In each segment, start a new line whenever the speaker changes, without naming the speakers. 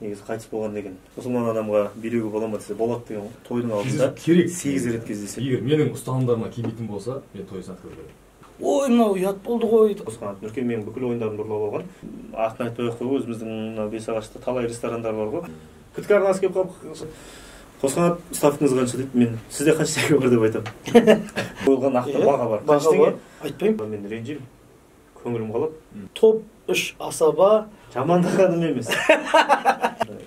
Негізі қайтыс болған деген. Мұсылман адамға билеуге бола ма десе, болады деген ғой. Тойдың алдында
керек.
8 рет кездеседі.
Егер менің ұстанымдарыма келмейтін болса, мен той сатқызбаймын.
Ой, мынау ұят болды ғой.
Қосқанат Нұркен менің бүкіл ойындарымды ұрлап алған. Атын айтпай ақ қой, өзіміздің мына Бесағашта талай ресторандар бар ғой. Күткі арнасы келіп қалып, Қосқанат, ставкаңыз қанша дейді, мен сізде қанша теңге бар деп айтамын. Қойылған нақты баға бар. Қанша теңге?
Айтпаймын.
Мен ренжимін, көңілім қалады.
Топ 3 асаба.
Жамандағаным емес.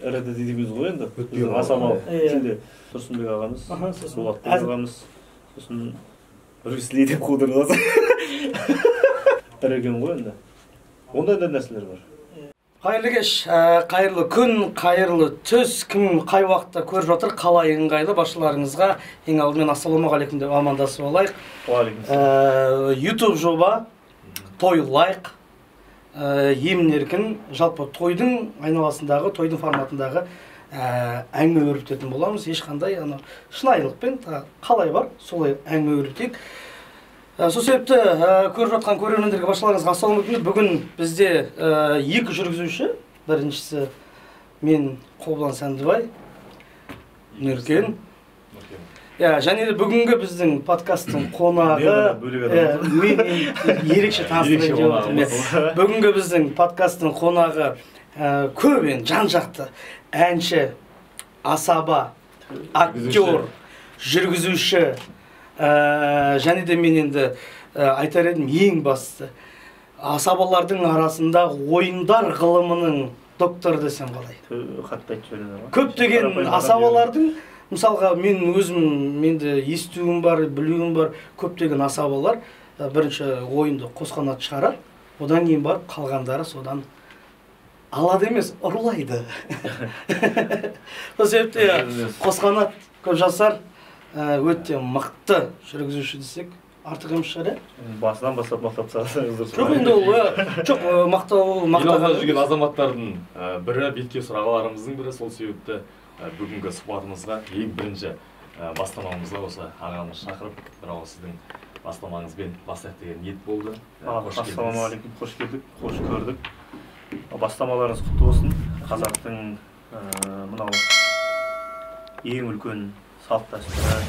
Ірі дейміз ғой енді. Біздің асаба тілде Тұрсынбек ағамыз, Болатбек ағамыз, сосын Брюс Ли деп қудырылады. Ірі екен ғой енді. Ондай да нәрселер бар.
Қайырлы кеш, қайырлы күн, қайырлы түс, кім қай уақытта көріп жатыр, қалай ыңғайлы басшыларыңызға ең алдымен ассалаумағалейкум деп амандасып алайық.
Уағалейкум.
YouTube жоба, той лайк, емін еркін, жалпы тойдың айналасындағы, тойдың форматындағы әңгіме өрбітетін боламыз. Ешқандай шынайылықпен қалай бар, солай әңгіме өрбітейік. Сол себепті көріп жатқан көрермендерге, басшыларыңызға ассалаумағалейкум. Бүгін бізде екі жүргізуші. Біріншісі мен, Қобылан Сәндібай, Нұркен. Және де бүгінгі біздің подкасттың қонағы, мен ерекше таныстырайын деп отырмын. Бүгінгі біздің подкасттың қонағы көп енді жан-жақты әнші, асаба, актер, жүргізуші. Және де мен енді айтар едім, ең бастысы асабалардың арасында ойындар ғылымының докторы десем қалай.
Қатты айтып жібердіңдер ғой.
Көптеген асабалардың, мысалға мен өзім енді естуім бар, білуім бар, көптеген асабалар бірінші ойынды Қосқанат шығарады, одан кейін барып қалғандары содан алады емес, ұрлайды. Сол себепті Қосқанат көп жасар, өте мықты жүргізуші десек, артық емес шығар, ә?
Басынан бастап мақтап тастасаңыз дұрыс.
Жоқ, енді ол, жоқ, мақтау,
мақтаған жүрген азаматтардың бірі, бетке сұрағаларымыздың бірі, сол себепті бүгінгі сұхбатымызға ең бірінші бастамамызға осы ағамыз шақырып, бір ауыз сіздің бастамаңызбен бастайық деген ниет болды.
Ассалаумағалейкум, қош келдік, қош көрдік. Бастамаларыңыз құтты болсын. Қазақтың мынау ең үлкен салт дәстүрі,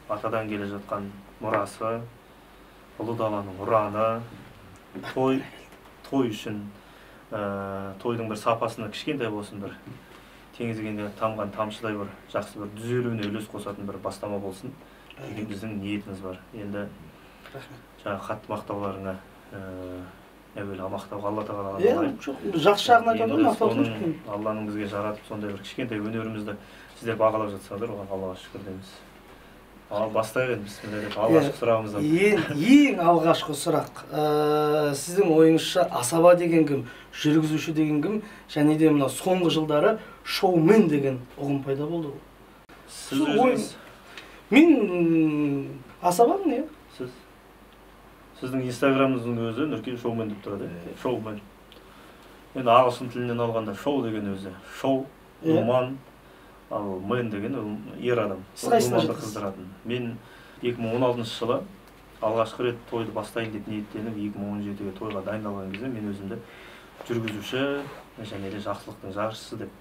атадан келе жатқан мұрасы, ұлы даланың ұраны, той, той үшін, тойдың бір сапасына кішкентай болсын, бір теңізге тамған тамшыдай бір жақсы бір түзелуіне үлес қосатын бір бастама болсын деген біздің ниетіміз бар. Енді жаңа қатты мақтауларыңа әуелі мақтауға Алла тағалаға лайық.
Жақсы жағын айтады ғой, мақтаудың.
Алланың бізге жаратып сондай бір кішкентай өнерімізді сіздер бағалап жатсаңдар, оған Аллаға шүкір дейміз. Ал бастайық енді, бісміллә деп алғашқы сұрағымыздан.
Ең алғашқы сұрақ. Сіздің ойыңызша асаба деген кім, жүргізуші деген кім, және де мына соңғы жылдары шоумен деген ұғым пайда болды ғой.
Сіз өзіңіз?
Мен асабамын, иә.
Сіз? Сіздің инстаграмыңыздың өзі Нұркен шоумен деп тұрады, шоумен. Енді ағылшын тілінен алғанда шоу деген өзі шоу, думан, ал мен деген ол ер адам. Думанды қыздыратын. Мен 2016 жылы алғашқы рет тойды бастайын деп ниеттеніп, 2017-ге тойға дайындалған кезде мен өзімді жүргізуші және де жақсылықтың жаршысы деп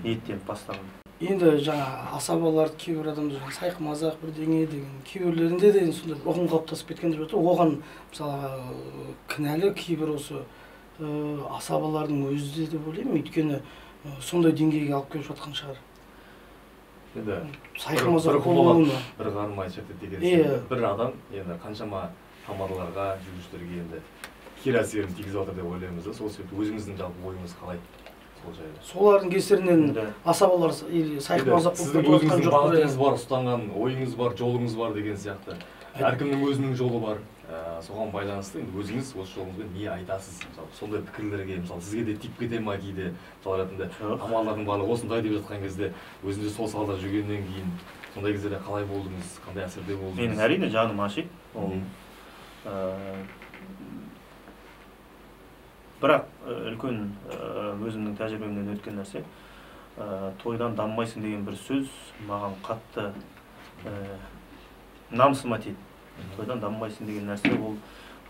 ниеттеніп бастағанмын.
Енді жаңа асабалар кейбір адамдар сайқымазақ бірдеңе деген кейбіреулерінде де сондай ұғым қалыптасып кеткен деп жатыр. Оған мысалға кінәлі кейбір осы асабалардың өзі де деп ойлаймын, өйткені сондай деңгейге алып келіп жатқан шығар.
Енді
сайқымазақ болуына
бір қарын май шертеді деген сияқты. Бір адам енді қаншама тамадаларға, жүргізушілерге енді кері әсерін тигізіп жатыр деп ойлаймыз да. Сол себепті өзіңіздің жалпы ойыңыз қалай?
Солардың кесірінен асабалар сайқымазақ болып кетіп жатқан жоқ.
Бағытыңыз бар, ұстанған ойыңыз бар, жолыңыз бар деген сияқты. Әркімнің өзінің жолы бар. Соған байланысты енді өзіңіз осы жолыңызбен не айтасыз? Мысалы, сондай пікірлерге, мысалы, сізге де тиіп кете ма кейде, мысалы ретінде тамадалардың барлығы осындай деп жатқан кезде, өзіңіз сол салада жүргеннен кейін сондай кездерде қалай болдыңыз, қандай әсерде болдыңыз?
Менің әрине жаным ашиды. Ол бірақ үлкен өзімнің тәжірибемнен өткен нәрсе, тойдан дамымайсың деген бір сөз маған қатты намысыма тиді. Тойдан дамымайсың деген нәрсе ол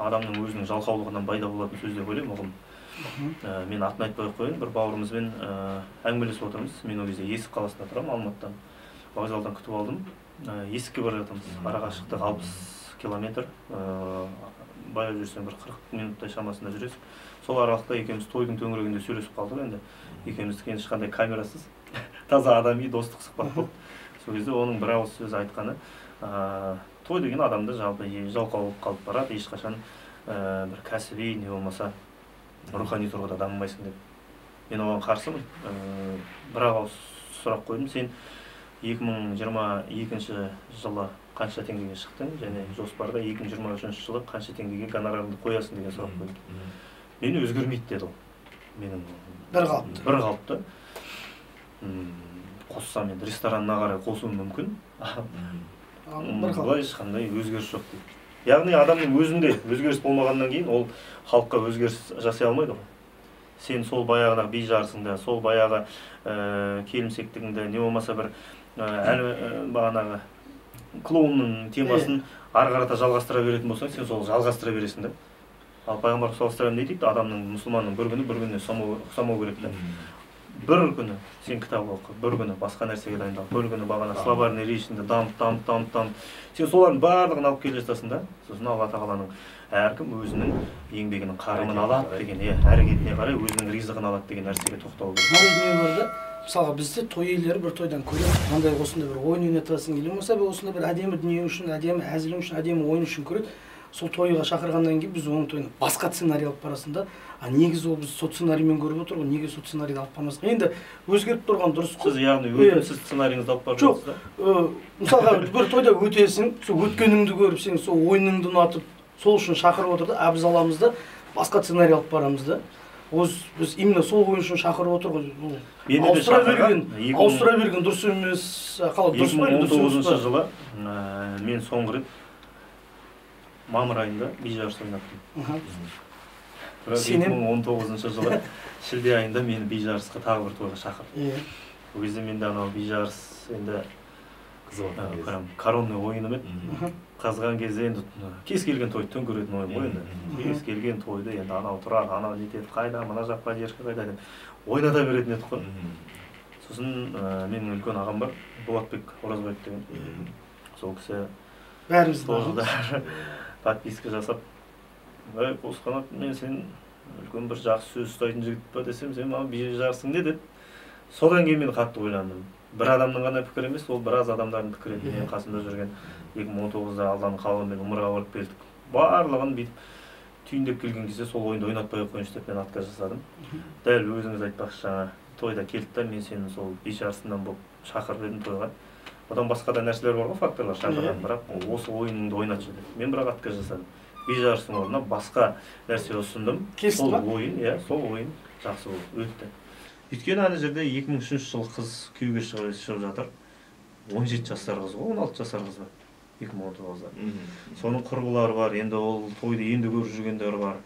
адамның өзінің жалқаулығынан пайда болатын сөз деп ойлаймын, ұғым. Мен атын айтпай ақ қояйын, бір бауырымызбен әңгімелесіп отырмыз. Мен ол кезде Есік қаласында тұрамын, Алматыдан. Вокзалдан күтіп алдым. Есікке бара жатырмыз. Арақашықтық 60 километр. Баяу жүрсең бір 40 минуттай шамасында жүресің. Сол аралықта екеуміз тойдың төңірегінде сөйлесіп қалдық енді. Екеуміздікі енді ешқандай камерасыз, таза адами достық сұхбат болды. Сол кезде оның бір ауыз сөз айтқаны, той деген адамды жалпы жалқау болып қалып барады, ешқашан бір кәсіби не болмаса рухани тұрғыда дамымайсың деп. Мен оған қарсымын. Бір ауыз сұрақ қойдым. Сен 2022 жылы қанша теңгеге шықтың және жоспарда 2023 жылы қанша теңгеге гонорарыңды қоясың деген сұрақ қойдым. Мен өзгермейді деді ол. Менің
бір қалыпты.
Бір қалыпты. Қоссам енді ресторанына қарай қосуым мүмкін. Былай ешқандай өзгеріс жоқ дейді. Яғни адамның өзінде өзгеріс болмағаннан кейін ол халыққа өзгеріс жасай алмайды ғой. Сен сол баяғыда би жарысыңда, сол баяғы келімсектігіңді, не болмаса бір әлі бағанағы клоунның темасын ары қарата жалғастыра беретін болсаң, сен сол жалғастыра бересің да. Ал пайғамбар саллаллаху алейхи вассалам не дейді? Адамның, мұсылманның бір күні бір күніне ұқсамау керек та. Бір күні сен кітап оқы, бір күні басқа нәрсеге дайындал, бір күні бағана словарный речіңді дамыт, дамыт, дамыт, дамыт. Сен солардың барлығын алып келе жатасың да. Сосын Алла тағаланың әркім өзінің еңбегінің қарымын алады деген, әрекетіне қарай өзінің ризығын алады деген нәрсеге тоқтау керек.
Мынандай дүние бар да, мысалға бізде той иелері бір тойдан көреді, мынандай осындай бір ойын ойнатасың или болмаса осындай бір әдемі дүние үшін, әдемі әзіл үшін, әдемі ойын үшін көреді. Сол тойға шақырғаннан кейін біз оның тойына басқа сценарий алып барасың да, а негізі ол біз сол сценариймен көріп отыр ғой, неге сол сценарийді алып бармасқа? Енді өзгеріп тұрған дұрыс қой.
Сіз яғни өтімсіз сценарийіңізді алып барып
жатсыз да? Жоқ, мысалға бір тойда өтесің, сол өткеніңді көріп, сен сол ойыныңды ұнатып, сол үшін шақырып отыр да, а біз аламыз да, басқа сценарий алып барамыз да. Біз именно сол ойын үшін шақырып отыр ғой. Ауыстыра берген дұрыс емес, қалай дұрыс па?
2019 жылы мен соңғы рет мамыр айында би жарысы ойнаттым. Бірақ 2019 жылы шілде айында мені би жарысқа тағы бір тойға шақырды. Ол кезде менде анау би жарыс енді коронный ойыным еді. Қазған кезде енді кез келген тойды төңкеретін ойын ғой енді. Кез келген тойды енді анау тұрады, анау нетеді, қайда, мына жақ поддержка қайда деп ойната беретін едік қой. Сосын менің үлкен ағам бар, Болатбек Оразбаев деген. Сол кісі бәрімізді подписка жасап, ей Қосқанат, мен сен үлкен бір жақсы сөз ұстайтын жігіт па десем, сен маған би жарысың не деді. Содан кейін мен қатты ойландым. Бір адамның ғана пікірі емес, ол біраз адамдардың пікірі еді. Менің қасымда жүрген 2019-да Алланың қалауымен Умраға барып келдік. Барлығын бүйтіп түйіндеп келген кезде сол ойынды ойнатпай ақ қояйыншы деп мен отказ жасадым. Дәл өзіңіз айтпақшы, жаңа тойда келді да, мен сені сол би жарысынан болып шақырып едім тойға. Одан басқа да нәрселер бар ғой, факторлар шақырған, бірақ осы ойыныңды ойнатшы деп. Мен бірақ отказ жасадым. Би жарысының орнына басқа нәрсе ұсындым. Сол ойын, иә, сол ойын жақсы болды, өтті. Өйткені ана жерде 2003 жылы қыз күйеуге шығып жатыр. 17 жасар қыз ғой, 16 жасар қыз ба? 2019-да. Соның құрбылары бар, енді ол тойды енді көріп жүргендер бар.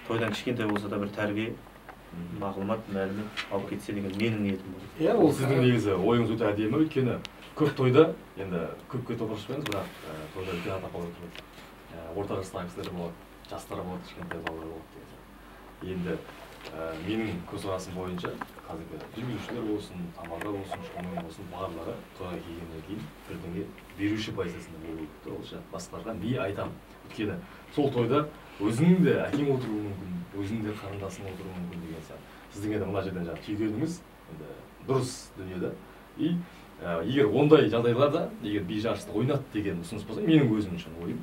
Тойдан кішкентай болса да бір тәрбие, мағлұмат, мәлімет алып кетсе деген менің ниетім болды.
Иә, ол сіздің негізі ойыңыз өте әдемі, өйткені көп тойда, енді көпке топыршпаймыз, бірақ тойда үлкен ата-апалар отырады. Орта жастағы кісілер болады, жастар болады, кішкентай балалар болады деген сияқты. Енді менің көзқарасым бойынша қазіргі жүргізушілер болсын, тамада болсын, шоумен болсын, барлығы тойға келгеннен кейін бірдеңе беруші позициясында болу керек те, ол ше басқаларға не айтамын. Өйткені сол тойда өзіңнің де әкең отыруы мүмкін, өзіңнің де қарындасың отыруы мүмкін деген сияқты. Сіздің енді мына жерден жаңағы түйгеніңіз енді дұрыс дүние да. И егер ондай жағдайларда, егер би жарысты ойнат деген ұсыныс болса, менің өзім үшін ойым,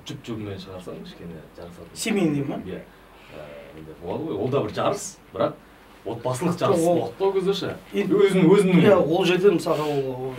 жұп-жұбымен шығарсаң кішкене жарысатын.
Семейный ма?
Иә. Енді болады ғой, ол да бір жарыс, бірақ отбасылық жарыс болады да ол кезде ше. Өзінің
иә, ол жерде мысалға ол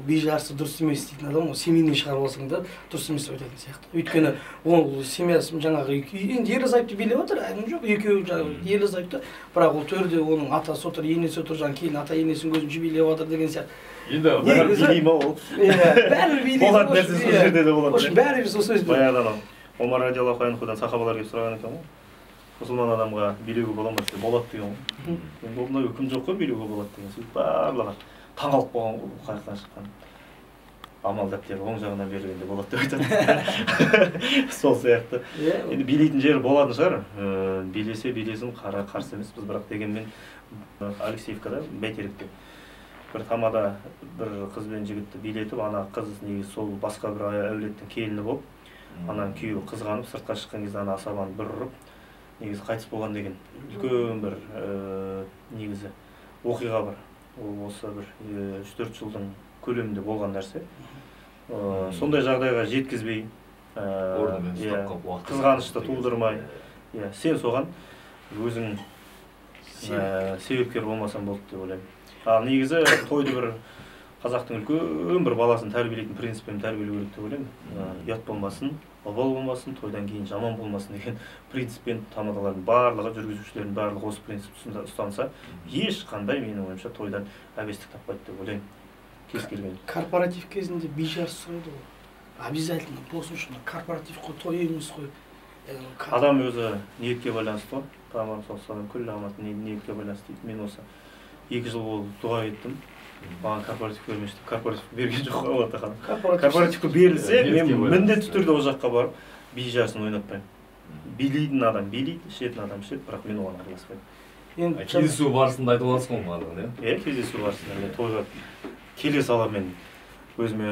би жарысы дұрыс емес дейтін адам, ол семейный шығарып алсаң да дұрыс емес деп айтатын сияқты. Өйткені ол семьясы жаңағы енді ерлі зайыпты билеп отыр, әңгіме жоқ, екеуі жаңағы ерлі зайыпты, бірақ ол төрде оның атасы отыр, енесі отыр, жаңағы келін ата енесінің көзінше билеп отыр деген сияқты.
Енді
бәрі билей ма ол?
Иә, бәрі билейді.
Болатын нәрсе сол жерде де болады.
Бәрі сол сөз.
Баяғыдан Омар радиаллаху анхудан сахабалар келіп сұраған екен ғой. Мұсылман адамға билеуге бола ма десе, болады деген ғой. Енді ондай үкім жоқ қой, билеуге болады деген. Сөйтіп барлығы таңғалып қалған ғой, бұл қай жақтан шыққан. Амал дәптері оң жағынан берілгенде болады деп айтады. Сол сияқты. Енді билейтін жері болатын шығар. Билесе билесін, қарсы емеспіз, бірақ дегенмен Алексеевкада, Бәйтеректе бір тамада бір қыз бен жігітті билетіп, ана қыз негізі сол басқа бір әулеттің келіні болып, ананың күйеуі қызғанып сыртқа шыққан кезде ана асабаны бір ұрып, негізі қайтыс болған деген үлкен бір негізі оқиға бар. Ол осы бір 3-4 жылдың көлемінде болған нәрсе. Сондай жағдайға жеткізбей, қызғанышты тудырмай, сен соған өзің себепкер болмасаң болды деп ойлаймын. Ал негізі тойды бір қазақтың үлкен бір баласын тәрбиелейтін принциппен тәрбиелеу керек деп ойлаймын. Ұят болмасын, обал болмасын, тойдан кейін жаман болмасын деген принциппен тамадалардың барлығы, жүргізушілердің барлығы осы принципті ұстанса, ешқандай менің ойымша тойдан әбестік таппайды деп ойлаймын. Кез келген.
Корпоратив кезінде би жарысы сұрайды ғой. Обязательно болсын үшін корпоратив қой, той емес қой.
Адам өзі ниетке байланысты ғой. Пайғамбарымыз саллаллаху алейхи вассалам күллі амат ниетке байланысты дейді. Мен осы 2 жыл болды дұға еттім. Маған корпоратив бермеші деп, корпоратив берген жоқ қой Алла тағала. Корпоративке берілсе, мен міндетті түрде ол жаққа барып би жарысын ойнатпаймын. Билейтін адам билейді, ішетін адам ішеді, бірақ мен оған араласпаймын.
Кездесу барысында айтып аласыз ғой барлығын, иә?
Иә, кездесу барысында мен тойға келе сала мен өзіме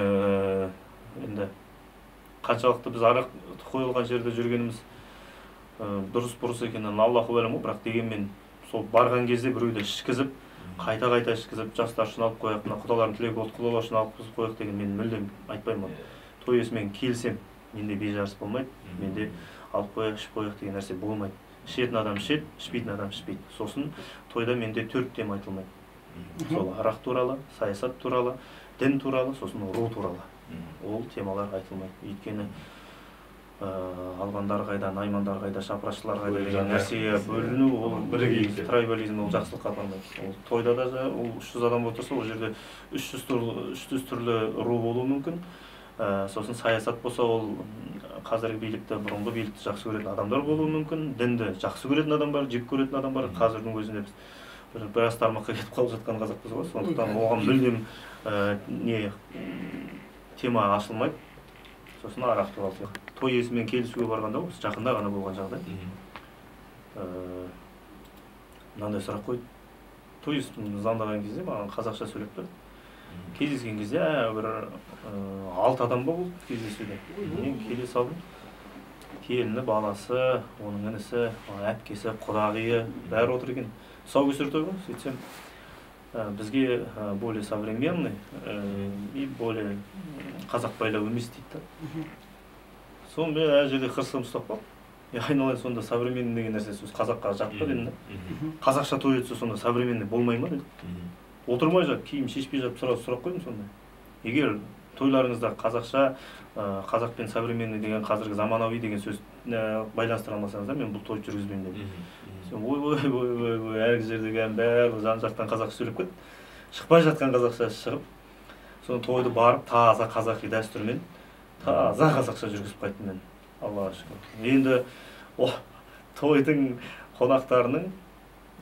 енді қаншалықты біз арақ қойылған жерде жүргеніміз дұрыс бұрыс екенін Аллаху әлем ғой, бірақ дегенмен сол барған кезде біреуді ішкізіп, қайта-қайта ішкізіп, жастар үшін алып қояйық, мына құдалардың тілегі болды, құдалар үшін алып қояйық деген мен мүлдем айтпаймын оны. Той иесімен келсем, менде би жарыс болмайды, менде алып қояйық, ішіп қояйық деген нәрсе болмайды. Ішетін адам ішеді, ішпейтін адам ішпейді. Сосын тойда менде 4 тема айтылмайды. Сол арақ туралы, саясат туралы, дін туралы, сосын ру туралы. Ол темалар айтылмайды. Өйткені алғандар қайда, наймандар қайда, шапырашылар қайда деген нәрсеге бөліну, ол трайбализм, ол жақсылыққа апармайды. Ол тойда да ол 300 адам отырса, ол жерде 300 түрлі ру болуы мүмкін. Сосын саясат болса, ол қазіргі билікті, бұрынғы билікті жақсы көретін адамдар болуы мүмкін, дінді жақсы көретін адам бар, жек көретін адам бар. Қазірдің өзінде біз біраз тармаққа кетіп қалып жатқан қазақпыз ғой, сондықтан оған мүлдем не тема ашылмайды. Сосын арақ туралы. Той иесімен келісуге барғанда, осы жақында ғана болған жағдай. Мынандай сұрақ қойды. Той иесін звондаған кезде маған қазақша сөйлеп тұр. Кездескен кезде бір 6 адам болды кездесуде. Мен келе салдым. Келіні, баласы, оның інісі, әпкесі, құдағиы бәрі отыр екен. Тұсаукесер той ғой, сөйтсем бізге более современный и более қазақ байлау емес дейді да. Соны мен әр жерде қырсығым ұстап қалдым. Айналайын, сонда современный деген нәрсе сөз қазаққа жатпа дедім да. Қазақша той өтсе сонда современный болмай ма дедім. Отырмай жатып, киім шешпей жатып сразу сұрақ қойдым сонда. Егер тойларыңызда қазақша, қазақ пен современный деген қазіргі заманауи деген сөз байланыстыра алмасаңыздар, мен бұл тойды жүргізбеймін дедім. Ой, ой, ой, ой, әр жерде бәрі жан жақтан қазақша сөйлеп кетті. Шықпай жатқан қазақша шығып, соны тойды барып таза қазақи дәстүрмен, таза қазақша жүргізіп қайттым мен. Аллаға шүкір. Енді тойдың қонақтарының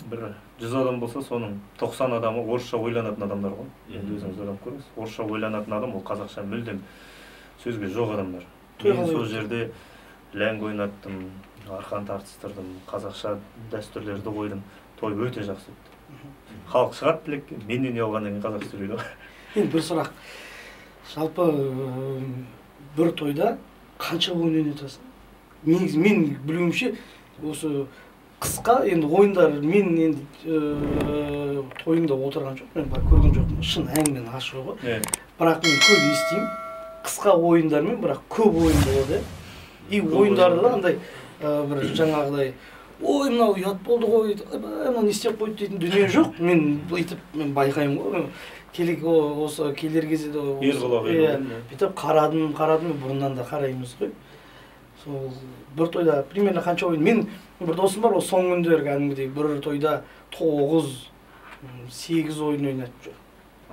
бір 100 адам болса, соның 90 адамы орысша ойланатын адамдар ғой. Енді өзіңіз ойланып көріңіз. Орысша ойланатын адам ол қазақша мүлдем сөзге жоқ адамдар. Мен сол жерде ләңгі ойнаттым, арқан тартыстырдым, қазақша дәстүрлерді қойдым. Той өте жақсы өтті. Халық шығады тілекке, менен не алғаннан кейін қазақша сөйлейді ғой.
Енді бір сұрақ. Жалпы бір тойда қанша ойын ойнатасың? Негізі мен білуімше осы қысқа енді ойындар, мен енді тойында отырған жоқ, мен көрген жоқпын, шын әңгімені ашығы ғой. Бірақ мен көп естимін, қысқа ойындармен, бірақ көп ойын болады. И ойындарды да андай бір жаңағыдай, ой, мынау ұят болды ғой, мынау не істеп қойды дейтін дүние жоқ. Мен бүйтіп мен байқаймын ғой, осы келер кезде де бүйтіп қарадым, бұрыннан да қараймыз ғой. Сол бір тойда примерно қанша ойын? Мен бір досым бар, ол соңғы күндері кәдімгідей бір тойда 9-8 ойын ойнатып жүр.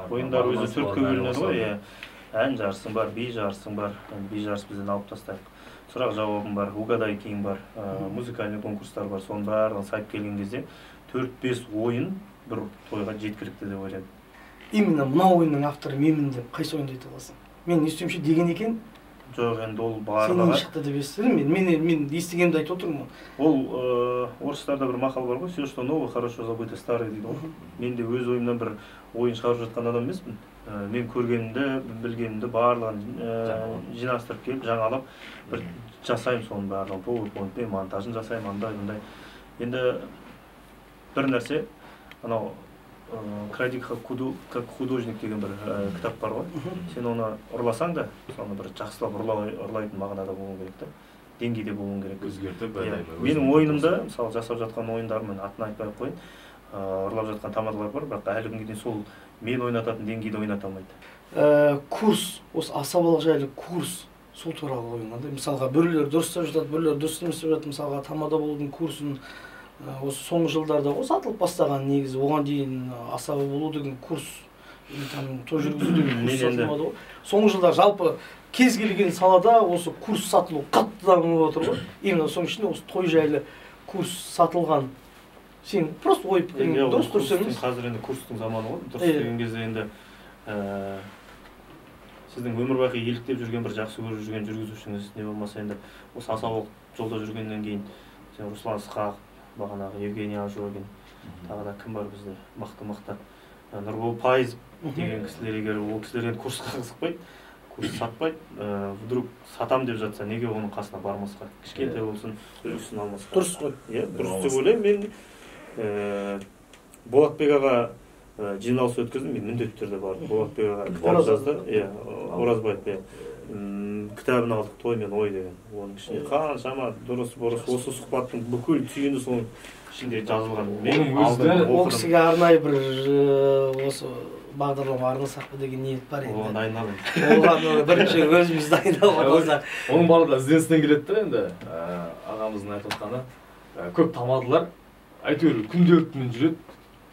Ойындар өзі төртке бөлінеді ғой, иә. Ән жарысың бар, би жарысың бар, би жарыс бізден алып тастайық. Сұрақ жауабым бар, угадай кейін бар, музыкальный конкурстар бар, соның барлығын сайып келген кезде 4-5 ойын бір тойға жеткілікті деп ойлаймын.
Именно мына ойынның авторы менмін деп қайсы ойынды айта аласың? Мен естуімше деген екен.
Жоқ, енді ол барлығы
сенен шықты деп естідім мен. Мен естігенімді айтып отырмын.
Ол орыстарда бір мақал бар ғой, все, что новое, хорошо забыто старое дейді ғой. Мен де өз ойымнан бір ойын шығарып жатқан адам емеспін. Мен көргенімді, білгенімді барлығын жинастырып келіп, жаңалап бір жасаймын соның барлығын, PowerPoint-пен монтажын жасаймын, андай-мындай. Енді бір нәрсе, анау «Кради как художник» деген бір кітап бар ғой. Сен оны ұрласаң да, соны бір жақсылап ұрлайтын мағынада болуың керек та, деңгейде болуың керек.
Өзгертіп,
менің ойынымда, мысалы, жасап жатқан ойындарым, атын айтпай ақ қояйын, ұрлап жатқан тамадалар бар, бірақ әлі күнге дейін сол мен ойнататын деңгейде ойната алмайды.
Курс, осы асабалық жайлы курс, сол туралы ойын. Мысалға, біреулер дұрыс істеп жатады, біреулер дұрыс емес істеп жатады. Мысалға, тамада болудың курсын осы соңғы жылдарда ғой сатылып бастаған негізі. Оған дейін асаба болу деген курс, там той жүргізу деген курс сатылмады ғой. Соңғы жылдар жалпы кез келген салада осы курс сатылу қатты дамып отыр ғой. Именно соның ішінде осы той жайлы курс сатылған. Сен просто ой пікірің дұрыс, дұрыс емес.
Қазір енді курстың заманы ғой. Дұрыс деген кезде енді сіздің өмір бақи еліктеп жүрген бір жақсы көріп жүрген жүргізушіңіз, не болмаса енді осы асабалық жолда жүргеннен кейін сен Руслан Ысқақ, бағанағы Евгений Ажогин, тағы да кім бар бізде мықты-мықты Нұрбол Пайыз деген кісілер, егер ол кісілер енді курсқа қызықпайды, курс сатпайды, вдруг сатам деп жатса, неге оның қасына бармасқа, кішкентай болсын, үлгісін алмасқа.
Дұрыс қой.
Иә, дұрыс деп ойлаймын. Мен Болатбек аға жиналыс өткіздім, мен міндетті түрде бардым. Болатбек аға кітап жазды, иә, Оразбаев, иә. Кітабын алдық, «Той мен ой» деген. Оның ішінде қаншама дұрыс бұрыс, осы сұхбаттың бүкіл түйіні соның ішінде жазылған. Мен алдым,
ол кісіге арнайы бір осы бағдарлама арнасақ па деген ниет бар енді.
Оған дайындалдым.
Оған бірінші өзіміз дайындалып алсақ.
Оның барлығы ізденістен келеді де енді. Ағамыздың айтып отқаны, көп тамадалар әйтеуір күнделіктімен жүреді.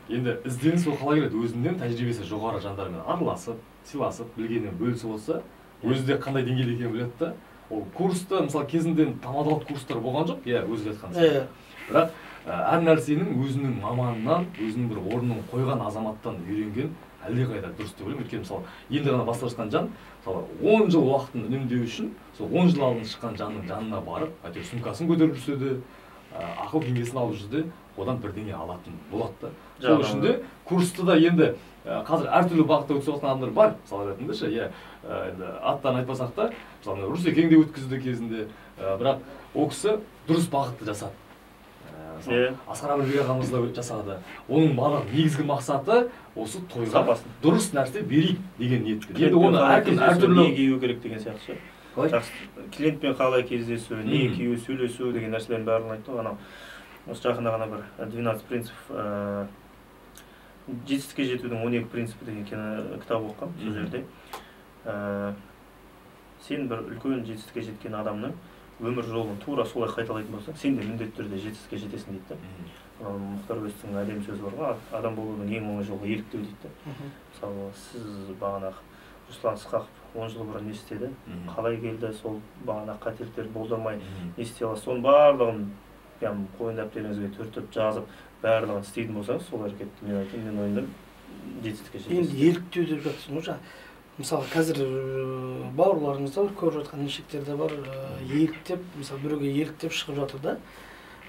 Енді ізденіс ол қалай келеді? Өзінен тәжірибесі жоғары жандармен араласып, сыйласып, білгенін бөлісіп отырса, өзі де қандай деңгейде екенін біледі да. Ол курсты, мысалы, кезінде тамадалық курстар болған жоқ, иә, өзі айтқан сияқты. Бірақ әр нәрсенің өзінің маманынан, өзінің бір орнын қойған азаматтан үйренген әлдеқайда дұрыс деп ойлаймын. Өйткені, мысалы, енді ғана бастап жатқан жан, мысалы, 10 жыл уақытын үнемдеу үшін, сол 10 жыл алдын шыққан жанның жанына барып, әйтеуір сумкасын көтеріп жүрсе де, ақыл кеңесін алып жүрсе де, одан бірдеңе алатын болады да. Сол үшін де курсты да енді қазір әртүрлі бағытта өткізіп жатқан адамдар бар, мысалы ретінде ше, иә, енді аттарын айтпасақ та, мысалы, Русекең де өткізді кезінде, бірақ ол кісі дұрыс бағытты жасады. Асқар Әмірбек ағамыз да жасады. Оның барлық негізгі мақсаты осы тойға дұрыс нәрсе берейік деген ниетпен. Енді оны әркім әртүрлі
не кию керек деген сияқты ше. Клиентпен қалай кездесу, не кию, сөйлесу деген нәрселердің барлығын айтты ғой. Анау осы жақында ғана бір 12 принцип, жетістікке жетудің 12 принципі деген кітап оқығам. Сол жерде сен бір үлкен жетістікке жеткен адамның өмір жолын тура солай қайталайтын болсаң, сен де міндетті түрде жетістікке жетесің дейді. Мұхтар Әуезовтің әдемі сөзі бар ғой, адам болудың ең оңай жолы еліктеу дейді. Мысалы, сіз бағанағы Руслан Ысқақов 10 жыл бұрын не істеді, қалай келді, сол бағанағы қателіктерді болдырмай не істей аласыз, соның барлығын прям қойын дәптеріңізге түртіп жазып, барлығын істейтін болсаңыз, сол әрекетті мен айтайын, мен ойымда жетістікке жетесіз.
Енді еліктеу деп жатсың ғой жаңа. Мысалы, қазір бауырларымыз да бар, көріп жатқан інішектер де бар, еліктеп, мысалы, біреуге еліктеп шығып жатыр да,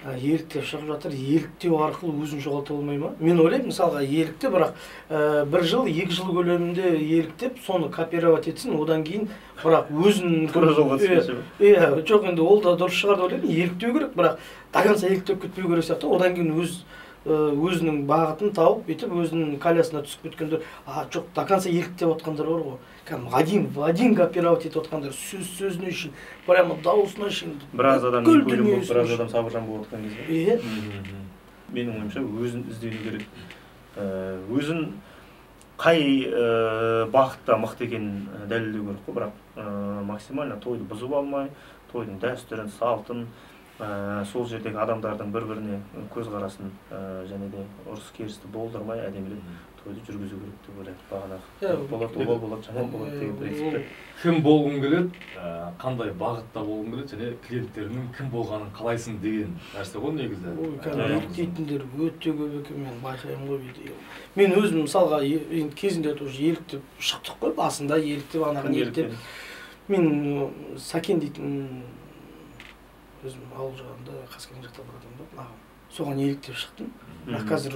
еліктеп шығып жатыр, еліктеу арқылы өзін жоғалта алмай ма? Мен ойлаймын, мысалға, елікте, бірақ бір жыл, екі жыл көлемінде еліктеп, соны копировать етсін, одан кейін, бірақ өзін
тура жолға түспесе.
Иә, жоқ, енді ол да дұрыс шығар деп ойлаймын, еліктеу керек, бірақ до конца еліктеп кетпеу керек сияқты, одан кейін өзінің бағытын тауып, бүйтіп өзінің колясына түсіп кеткендер, а жоқ, до конца еліктеп отқандар бар ғой. Кәдімгі один в один копировать етіп отқандар, сөз сөзіне шейін, прямо дауысына шейін.
Біраз адам Николин болып, біраз адам Сабыржан болып отқан кезде.
Иә.
Менің ойымша, өзін іздену керек. Өзін қай бағытта мықты екенін дәлелдеу керек қой, бірақ максимально тойды бұзып алмай, тойдың дәстүрін, салтын, Сол жердегі адамдардың бір-біріне көзқарасын және де ұрыс-керісті болдырмай әдемілеп тойды жүргізу керек деп ойлаймын. Бағанағы болады, обал болады, жаман болады деген принципте.
Кім болғың келеді, қандай бағытта болғың келеді және клиенттерінің кім болғанын қалайсың деген нәрсе ғой негізі.
Ой, кәдімгі еліктейтіндер өте көп екен, мен байқаймын ғой бүйтіп. Мен өзім мысалға енді кезінде тоже еліктеп шықтық қой, басында еліктеп, анаған еліктеп. Мен Сәкен дейтін өзім ауыл жағында, Қаскелең жақта бір адам бар, ағам. Соған еліктеп шықтым. Бірақ қазір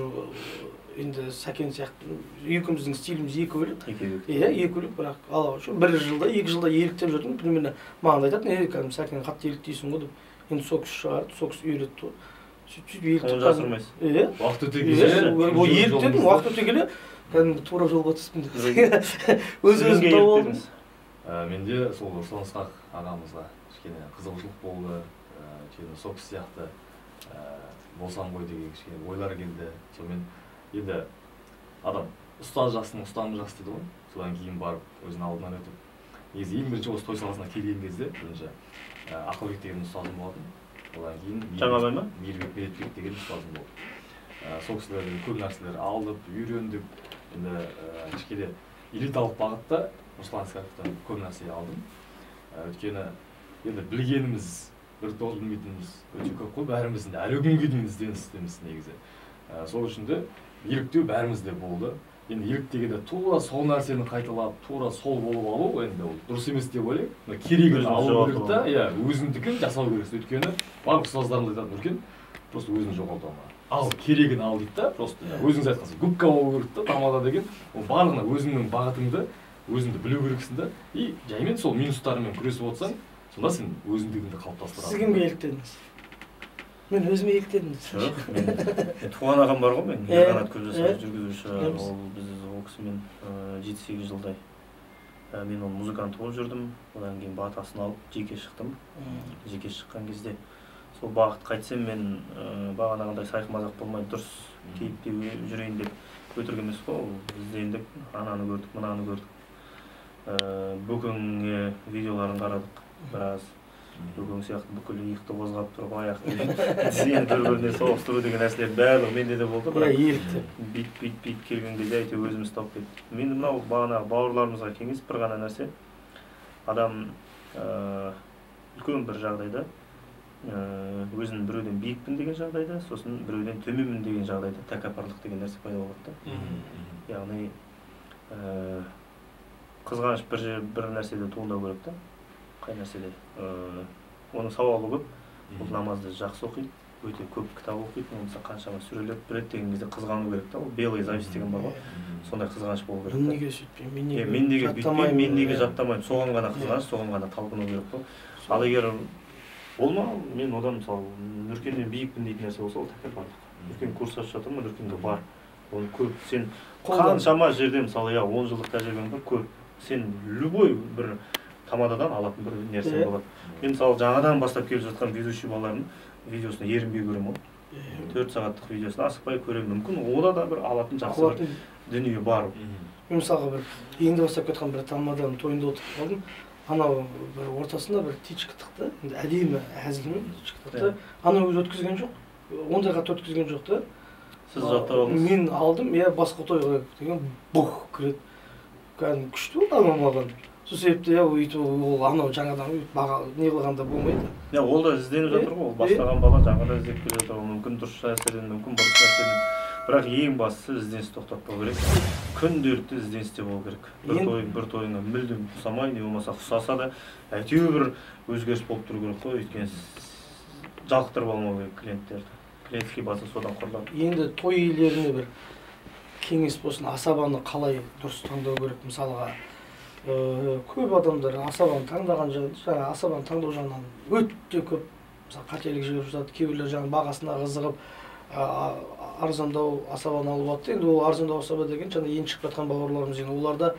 енді Сәкен сияқты екеуміздің стиліміз екі бөлек. Иә, екі бөлек, бірақ Аллаға шүкір, бір жылда, екі жылда еліктеп жүрдім. Примерно маған да айтатын, ей, кәдімгі Сәкен қатты еліктейсің ғой деп. Енді сол кісі шығарды, сол кісі үйретті ғой. Сөйтіп еліктеп
Оны жасырмайсыз.
Иә.
Уақыт өте келе,
еліктедім, уақыт өте келе, кәдімгі тура жолға түстім деп. Өз өзімді тауып алдым.
Менде сол Руслан Ысқақ ағамызға кішкене қызығушылық болды. Кішкене сол кісі сияқты болсам ғой деген кішкене ойлар келді. Сонымен енді адам ұстаз жақсының ұстанымы жақсы дейді ғой. Содан кейін барып өзінің алдынан өтіп, негізі ең бірінші осы той саласына келген кезде бірінші Ақылбек деген ұстазым болатын. Одан кейін
Жаңабай ма?
Мейірбек Медетбек деген ұстазым болды. Сол кісілерден көп нәрселер алдып, үйрендік. Енді кішкене элиталық бағытта Руслан Ысқақовтан көп нәрсе алдым. Өйткені енді білгеніміз бір тоғыз білмейтініміз өте көп қой, бәріміздің де әлі күнге дейін ізденістеміз негізі. Сол үшін де еліктеу бәрімізде болды. Енді еліктегенде тура сол нәрсені қайталап, тура сол болып алу енді ол дұрыс емес деп ойлаймын. Мына керегін алу керек та, иә, өзіңдікін жасау керексің. Өйткені барлық ұстаздарымыз айтатын, Нүркен, просто өзін жоғалта алма. Ал керегін ал дейді да, просто өзіңіз айтқансыз, губка болу керек та, тамада деген, ол барлығына өзіңнің бағытыңды, өзіңді білу керексің да. И жаймен сол минустарымен күресіп отырсаң, сонда сен өзіңдігіңді қалыптастырасың.
Сіз кімге еліктедіңіз? Мен өзіме еліктедім.
Жоқ, мен туған ағам бар ғой, мен Ерқанат Көпжасар жүргізуші, ол біз ол кісімен 7-8 жылдай. Мен оның музыканты болып жүрдім, одан кейін батасын алып жеке шықтым. Жеке шыққан кезде сол бағыт қайтсем мен бағанағындай сайқымазақ болмай дұрыс кейіпте жүрейін деп өтірік емес қой, ол іздендік, ананы көрдік, мынаны көрдік. Бөкеңе видеоларын қарадық біраз. Бөкең сияқты бүкіл иықты қозғап тұрып, аяқты тізені бір-біріне соғыстыру деген нәрселер барлығы менде де болды, бірақ бүйт-бүйт-бүйт келген кезде әйтеуір өзіміз тауып кеттік. Мен мынау бағанағы бауырларымызға кеңес бір ғана нәрсе. Адам үлкен бір жағдайда өзін біреуден биікпін деген жағдайда, сосын біреуден төменмін деген жағдайда тәкаппарлық деген нәрсе пайда болады да. Яғни қызғаныш бір нәрседе туындау керек та. Қай нәрседе? Оның сауабы көп. Ол намазды жақсы оқиды, өте көп кітап оқиды, болмаса қаншама сүрелер біледі деген кезде қызғану керек та. Ол белый зависть деген бар ғой. Сондай қызғаныш болу керек.
Мен неге сөйтпеймін, мен неге
мен неге бүйтпеймін, мен неге жаттамаймын, соған ғана қызғаныш, соған ғана талпыну керек қой. Ал егер болма, мен одан мысалы Нүркеннен биікпін дейтін нәрсе болса, ол тәкаппарлық. Нүркен курс ашып жатыр ма, Нүркенге бар. Оны көп сен қаншама жерде мысалы, иә, 10 жылдық тәжірибең бар, көп. Сен любой бір тамададан алатын бір нәрсе болады. Мен мысалы жаңадан бастап келіп жатқан ведущий балалардың видеосын ерінбей көремін ғой. 4 сағаттық видеосын асықпай көремін. Мүмкін ода да бір алатын жақсы бір дүние бар.
Мен мысалға бір енді бастап кеткен бір тамаданың тойында отырып қалдым. Анау бір ортасында бір тичка тықты, енді әдемі әзілмен тичка тықты. Анау өзі өткізген жоқ, ондай қатты өткізген жоқ та.
Сіз жаттап алдыңыз?
Мен алдым, иә, басқа тойға деген бух кіреді. Кәдімгі күшті болды анау маған. Сол себепті, иә, өйтіп ол анау жаңадан өйтіп баға не қылғанда болмайды.
Иә, ол да ізденіп жатыр ғой, ол бастаған бала жаңадан іздеп келе жатыр, ол мүмкін дұрыс нәрседен, мүмкін бұрыс нәрседен. Бірақ ең бастысы ізденісті тоқтатпау керек. Күнделікті ізденісте болу керек. Бір тойыңа мүлдем ұқсамай, не болмаса ұқсаса да әйтеуір бір өзгеріс болып тұру керек қой, өйткені жалықтырып алмау керек клиенттерді. Клиентский база содан құрылады.
Енді той иелеріне бір кеңес болсын, асабаны қалай дұрыс таңдау керек мысалға. Көп адамдар асабаны таңдаған жаңа асабаны таңдау жағынан өте көп мысалы қателік жіберіп жатады. Кейбіреулер жаңа бағасына қызығып арзандау асабаны алып алады. Енді ол арзандау асаба деген жаңа енді шығып жатқан бауырларымыз, енді оларда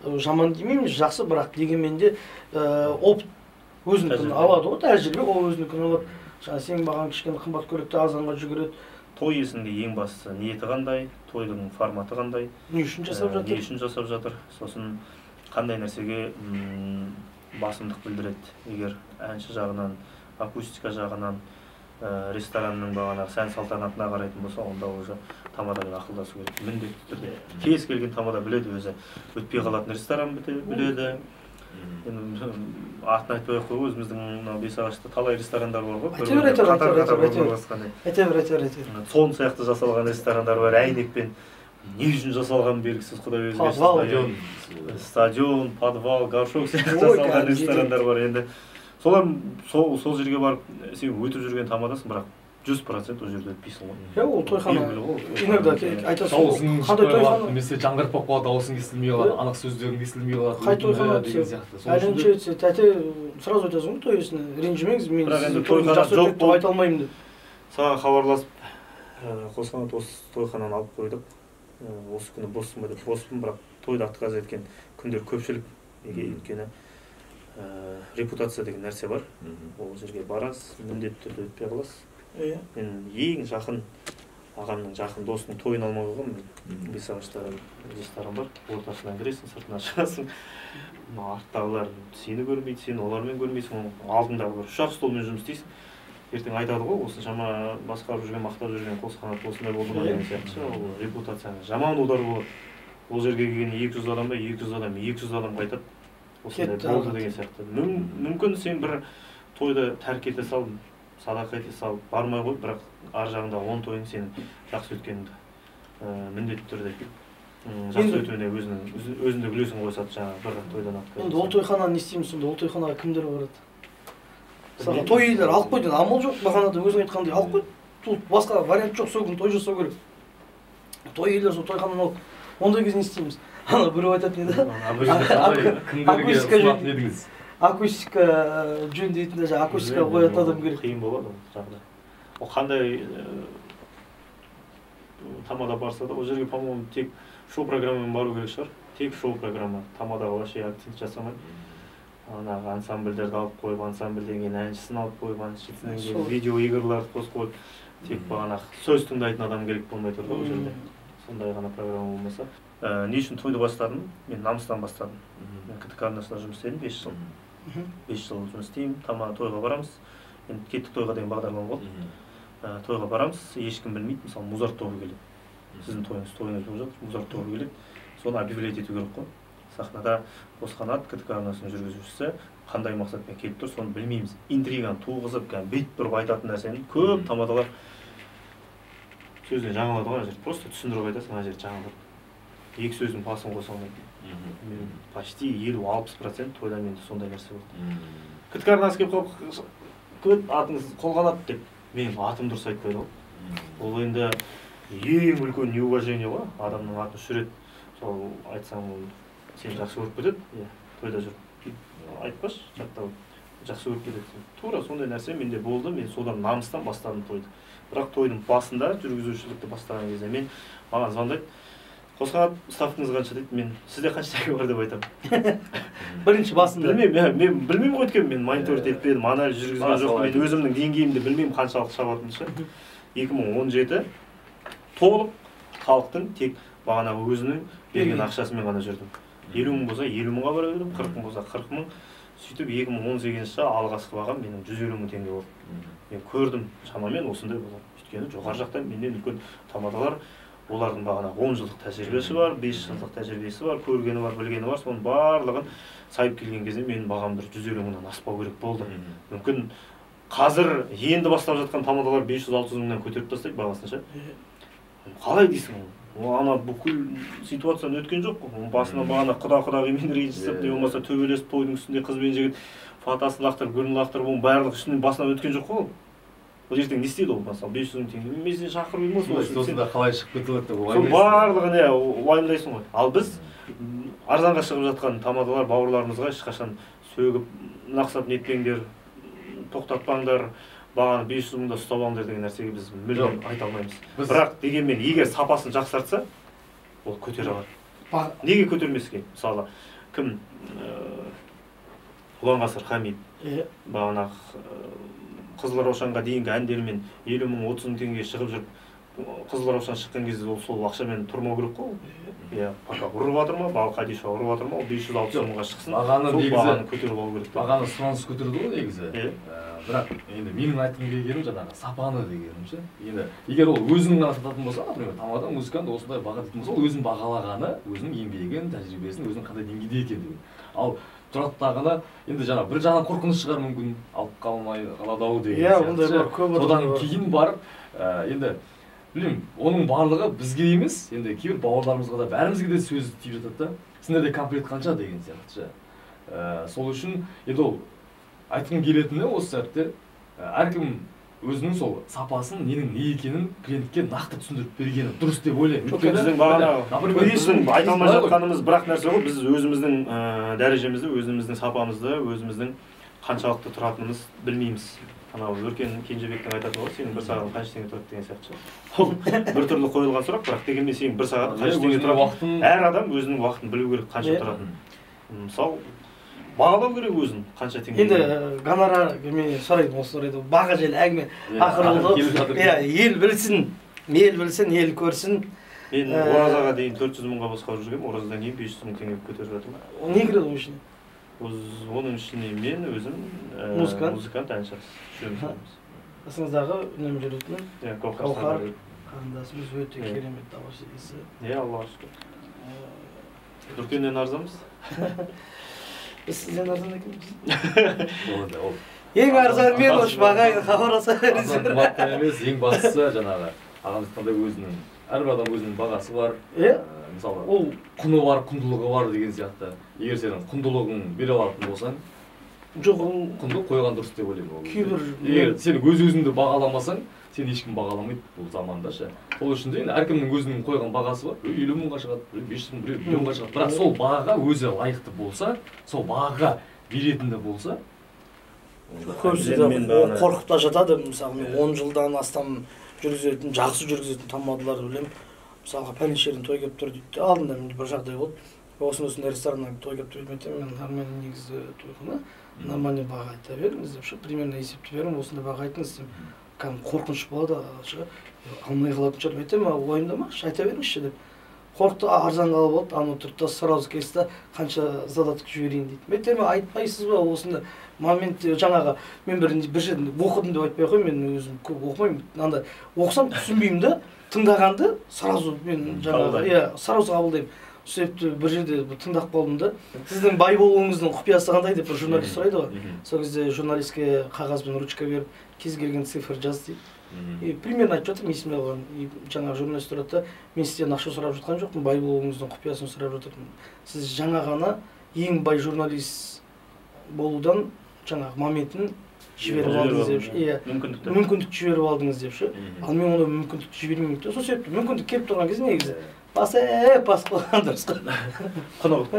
жаман демейміз, жақсы, бірақ дегенмен де опыт өзінікін алады ғой, тәжірибе ол өзінікін алады. Жаңа сенің бағаң кішкене қымбат көреді, арзанға жүгіреді.
Той иесінің ең бастысы ниеті қандай, тойдың форматы қандай,
не үшін жасап жатыр,
не үшін жасап жатыр, сосын қандай нәрсеге басымдық білдіреді. Егер әнші жағынан, акустика жағынан, Ресторанның бағанағы сән салтанатына қарайтын болса, онда уже тамадамен ақылдасу керек. Міндетті түрде. Кез келген тамада біледі өзі. Өтпей қалатын ресторан біледі. Енді атын айтпай ақ қой, өзіміздің мынау Бесағашта талай ресторандар бар ғой.
Айта бер, айта бер, айта бер, айта бер.
Сон сияқты жасалған ресторандар бар, әйнекпен. Не үшін жасалған белгісіз, Құдай өзі
білсін.
Стадион, подвал, горшок сияқты жасалған ресторандар бар енді. Солар сол жерге барып, сен өтіп жүрген тамадасың, бірақ 100% ол жерде өтпейсің ғой.
Иә, ол тойхана. Иногда айтасың, қандай тойхана?
Немесе жаңғырып болып қалады, дауысың естілмей қалады, анық сөздерің естілмей қалады.
Қай тойхана деген сияқты. Әлемше өтсе, тәте сразу айтасың ғой, той иесіне, ренжімеңіз, мен сіздің тойыңыз жақсы өтеді деп айта алмаймын деп.
Саған хабарласып, Қосқанат осы тойхананы алып қойдық. Осы күні боссың ба деп боспын, бірақ тойды отказ еткен күндер көпшілік. Неге? Өйткені репутация деген нәрсе бар. Ол жерге барасыз, міндетті түрде өтпей қаласыз. Мен ең жақын ағамның жақын досының тойын алмай қойғанмын. Бесағашта ресторан бар, ортасынан кіресің, сыртынан шығасың. Арттағылар сені көрмейді, сен олармен көрмейсің, алдындағы бір үш-ақ столмен жұмыс істейсің. Ертең айтады ғой, осыншама басқарып жүрген, мақтап жүрген Қосқанат осындай болды ма деген сияқты. Ол репутацияға жаман удар болады. Ол жерге келген 200 адамда 200 адам, 200 адам қайтады. Осындай болды деген сияқты. Мүмкін сен бір тойды тәрк ете сал, садақа ете сал, бармай қой, бірақ ар жағында 10 тойың сенің жақсы өткеніңді міндетті түрде жақсы өтуіне өзіңді үлесің қосады жаңағы бір тойдан артық.
Енді ол тойхананы не істейміз сонда? Ол тойханаға кімдер барады? Мысалға той иелері алып қойды, амал жоқ, бағанада өзің айтқандай алып қойды. Тут басқа вариант жоқ, сол күні той жасау керек. Той иелері сол тойхананы алып, ондай кезде не істейміз? Ана біреу айтатын еді. Акустика жөндейтін, жаңа акустика қоятын адам керек.
Қиын болады ол жағдай. Ол қандай тамада барса да, ол жерге, по-моему, тек шоу программамен бару керек шығар. Тек шоу программа. Тамадаға вообще акцент жасамай. Анағы ансамбльдерді алып қойып, ансамбльден кейін әншісін алып қойып, әншісінен кейін видео игрларды қосып қойып, тек бағанағы сөз тыңдайтын адам керек болмай тұр да ол жерде. Сондай ғана программа болмаса. Не үшін тойды бастадым? Мен намыстан бастадым. Мен КТК арнасында жұмыс істедім 5 жыл. 5 жыл жұмыс істеймін, тойға барамыз. Енді кеттік тойға деген бағдарлама болды. Тойға барамыз, ешкім білмейді. Мысалы, Музарт тобы келеді. Сіздің тойыңыз, тойыңыз болып жатыр, Музарт тобы келеді. Соны объявлять ету керек қой. Сахнада Қосқанат, КТК арнасының жүргізушісі қандай мақсатпен келіп тұр, соны білмейміз. Интриганы туғызып, кәдімгі бүйтіп тұрып айтатын нәрсені көп тамадалар сөзден жаңылады ғой, ана жерде. Просто түсіндіріп айтасың, ана жерде жаңылады. Екі сөздің басын қоса алмайды. Мен почти 50-60% тойда менде сондай нәрсе болды. КТК арнасы келіп қалып, көп атыңыз Қолқанат деп, менің атым дұрыс айтпайды ғой. Ол енді ең үлкен неуважение ғой, адамның атын үш рет сол айтсаң, ол сені жақсы көріп кетеді, иә, тойда жүріп айтпашы, жаттап жақсы көріп кетеді. Тура сондай нәрсе менде болды, мен содан намыстан бастадым тойды. Бірақ тойдың басында, жүргізушілікті бастаған кезде мен маған звондайды. Қосқанат, ставкаңыз қанша дейді, мен сізде қанша теңге бар деп айтамын.
Бірінші басында.
Білмеймін, мен білмеймін ғой, өйткені мен мониторинг етпедім, анализ жүргізген жоқпын, мен өзімнің деңгейімді білмеймін қаншалық шабатынын ше. 2017 толық халықтың тек бағанағы өзінің берген ақшасымен ғана жүрдім. 50 мың болса 50 мыңға бара бердім, 40 мың болса 40 мың. Сөйтіп 2018 жылы алғашқы бағам менің 150 мың теңге болды. Мен көрдім, шамамен осындай болады. Өйткені жоғары жақта менен үлкен тамадалар, олардың бағана 10 жылдық тәжірибесі бар, 5 жылдық тәжірибесі бар, көргені бар, білгені бар, соның барлығын сайып келген кезде менің бағам бір 150 мыңнан аспау керек болды. Мүмкін қазір енді бастап жатқан тамадалар 500-600 мыңнан көтеріп тастайды бағасын ше. Қалай дейсің оны? Ол ана бүкіл ситуацияны өткен жоқ қой. Оның басына бағана құда-құдағимен ренжісіп, не болмаса төбелесіп тойдың үстінде қыз бен жігіт фатасын лақтырып, гүлін лақтырып, оның барлығы үстінен басынан өткен жоқ қой ол. Ол ертең не істейді ол, мысалы, 500 мың теңге. Мен сені шақырып едім ғой,
сосын да қалай шығып кетеді деп
уайымдайсың. Сол барлығын иә, уайымдайсың ғой. Ал біз арзанға шығып жатқан тамадалар, бауырларымызға ешқашан сөгіп, нақсап нетпеңдер, тоқтатпаңдар, бағаны 500 мыңда ұстап алыңдар деген нәрсеге біз мүлдем айта алмаймыз. Бірақ дегенмен егер сапасын жақсартса, ол көтере алады. Неге көтермеске? Мысалы, кім Ұланғасыр Хамид, бағанағы Қызыл Раушанға дейінгі әндерімен 50 мың, 30 мың теңгеге шығып жүріп, Қызыл Раушан шыққан кезде ол сол ақшамен тұрмау керек қой. Иә, пока ұрып жатыр ма, Балқадиша ұрып жатыр ма, ол 500-600 мыңға шықсын, сол бағаны көтеріп алу керек.
Бағаны сұраныс көтерді ғой негізі. Бірақ енді менің айтқым келгенім жаңағы сапаны дегенім ше. Енді егер ол өзінің ғана сататын болса, например, тамада, музыкант осындай баға дейтін болса, ол өзін бағалағаны, өзінің еңбегін, тәжірибесін, өзінің қандай деңгейде екендігін. Ал тұраттағыны енді жаңа бір жағынан қорқыныш шығар мүмкін, алып қалмай қалады ау деген
сияқты. Иә, ондай бар, көп
адам. Содан кейін барып, енді білмеймін, оның барлығы бізге емес, енді кейбір бауырларымызға да, бәрімізге де сөз тиіп жатады да. Сендерде комплект қанша деген сияқты ше. Сол үшін енді ол айтқым келетіні осы сәтте әркім өзінің сол сапасын, ненің не екенін клиентке нақты түсіндіріп бергені дұрыс деп ойлаймын.
Өйткені біздің бағана, біздің айта алмай жатқанымыз бір ақ нәрсе ғой, біз өзіміздің дәрежемізді, өзіміздің сапамызды, өзіміздің қаншалықты тұратынымыз білмейміз. Анау Өркен Кенжебектің айтатын ғой, сенің бір сағатың қанша теңге тұрады деген сияқты. Ол бір түрлі қойылған сұрақ, бірақ дегенмен сенің бір сағатың қанша теңге тұрады. Әр адам өзінің уақытын білу керек, қанша тұратынын. Мысалы, бағалау керек өзін, қанша теңге.
Енді гонорар, мен сұрайын, осы орайда баға жайлы әңгіме ақыры болды. Иә, ел білсін, ел білсін, ел көрсін.
Мен оразаға дейін 400 мыңға босқа жүргенмін, оразадан кейін 500 мың теңге көтеріп жатырмын.
Не кіреді оның ішіне?
Оның ішіне мен өзім музыкант, әнші жүреміз.
Қасыңыздағы үнемі жүретін Гауһар қарындасымыз өте керемет дауыс иесі.
Иә, Аллаға шүкір. Дүкеннен арзанбыз.
Біз сізден арзан екенбіз. Ең арзан мен осы бағаға хабарласа беріңіздер.
Арзан қымбаттан емес, ең бастысы жаңағы ағамыз айтқандай өзінің, әрбір адам өзінің бағасы бар. Мысалы, ол құны бар, құндылығы бар деген сияқты. Егер сенің құндылығың бере алатын болсаң,
жоқ, ол
құнды қойған дұрыс деп ойлаймын.
Кейбір
егер сен өз өзіңді бағаламасаң, сені ешкім бағаламайды бұл заманда ше. Сол үшін де енді әркімнің өзінің қойған бағасы бар. Біреу 50 мыңға шығады, біреу 500 мың, біреу миллионға шығады. Бірақ сол бағаға өзі лайықты болса, сол бағаға беретіні болса,
көбісі қорқып та жатады. Мысалы, мен 10 жылдан астам жүргізетін, жақсы жүргізетін тамадаларды білемін. Мысалға, пәленше жерден той келіп тұр дейді. Алдында менде бір жағдай болды. Осындай рестораннан той келіп тұр дейді. Мен нормальный негізі тойхана, нормальный баға айта беріңіз деп ше, примерно есептеп беремін, осындай баға айтыңыз деп. Кәдімгі қорқыныш болады, алмай қалатын шығар. Мен айтамын, уайымдамашы, айта беріңізші деп. Қорықты, арзан қалып алды, анау тұрды да сразу келді, қанша задаток жіберейін дейді. Мен айтамын, айтпайсыз ба осындай момент, жаңағы мен бір жерден оқыдым деп айтпай қояйын, мен өзім көп оқымаймын, анда оқысам түсінбеймін да, тыңдағанды сразу мен жаңағы, иә, сразу қабылдаймын. Сол себепті бір жерде тыңдап қалдым да. Сіздің бай болуыңыздың құпиясы қандай деп бір журналист сұрайды ғой. Сол кезде журналистке қағаз бен ручка беріп, кез келген цифр жаз дейді. И примерно айтып жатырмын, есімде қалған. И жаңағы журналист сұрады да, мен сізден ақша сұрап жатқан жоқпын, бай болуыңыздың құпиясын сұрап жатырмын. Сіз жаңа ғана ең бай журналист болудан жаңағы моментін жіберіп алдыңыз деп ше. Иә, мүмкіндікті жіберіп алдыңыз деп ше. Ал мен оны мүмкіндікті жібермеймін. Сол себепті мүмкіндік келіп тұрған кезде негізі басып қойған дұрыс қой.
Құнығып.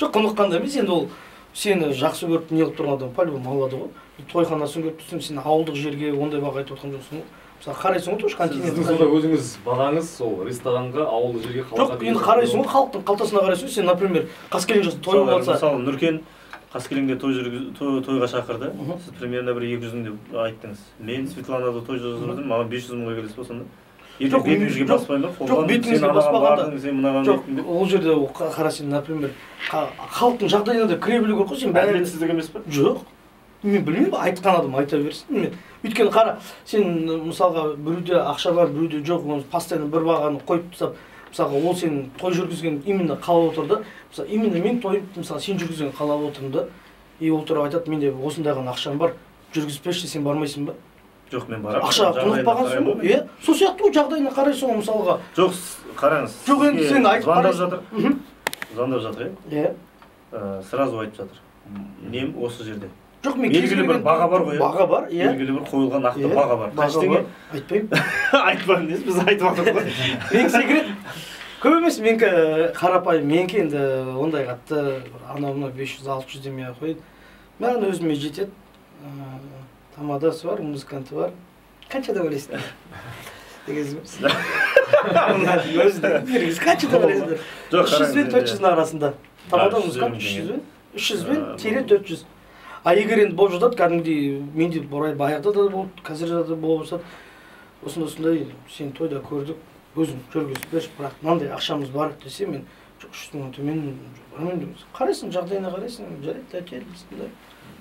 Жоқ, құныққанда емес, енді ол сені жақсы көріп не қылып тұрған адам по-любому алады ғой. Тойханасын көріп тұрсың, сен ауылдық жерге ондай баға айтып отырған жоқсың ғой. Мысалы, қарайсың ғой, тоже континент.
Сіздің сонда өзіңіз бағаңыз сол ресторанға, ауылдық жерге, қалаға.
Жоқ, енді қарайсың ғой, халықтың қалтасына қарайсың ғой. Сен, например, Қаскелең жасында той болып жатса.
Мысалы, Нүркен Қаскелеңде тойға шақырды. Сіз примерно бір 200 мың деп айттыңыз. Мен Светланада той жүргіздім, маған 500 мыңға келесіз ба сонда?
Жоқ,
бетіңізге баспаймын ба?
Жоқ, бетіңізге баспағанда. Жоқ, ол жерде қара сен, например, халықтың жағдайына да кіре білу керек қой, сен бәрі.
Әділетсіздік емес пе?
Жоқ. Мен білмеймін, айтқан адам айта берсін. Өйткені қара, сен мысалға біреуде ақша бар, біреуде жоқ, оны постоянно бір бағаны қойып тастап, мысалға ол сен той жүргізген именно қалап отыр да. Мысалы, именно мен той, мысалы, сен жүргізген қалап отырмын да. И ол туралы айтады, менде осындай ғана ақшам бар, жүргізіп берші, сен бармайсың ба?
Жоқ, мен барамын.
Ақша құнықпағансың ғой, иә? Сол сияқты ғой, жағдайына қарайсың ғой, мысалға.
Жоқ, қараңыз.
Жоқ, енді сен айтып
қарайсың. Звондап жатыр,
иә?
Иә. Сразу айтып жатыр. Нем осы жерде.
Жоқ, мен
белгілі бір баға бар ғой.
Баға бар, иә.
Белгілі бір қойылған нақты баға бар. Қанша теңге?
Айтпаймын.
Айтпаймын дейсіз, біз айтып жатырмыз ғой.
Менікі секрет. Көп емес, менікі қарапайым, менікі енді ондай қатты анау мынау 500-600 демей ақ қояйын. Маған өзіме жетеді. Тамадасы бар, музыканты бар. Қанша деп ойлайсыңдар? Дегенсіз. Қанша деп ойлайсыңдар? 300 бен 400-дің арасында. Тамада, музыкант 300 бен 300 бен тире 400. А егер енді болып жатады, кәдімгідей менде баяғыда да болды, қазір де болып жатады. Осындай сен тойда көрдік, өзің жүргізіп берші, бірақ мынандай ақшамыз бар десе, мен жоқ, 300 мыңнан төмен бармаймын. Қарайсың, жағдайына қарайсың, жарайды, әкел, осындай.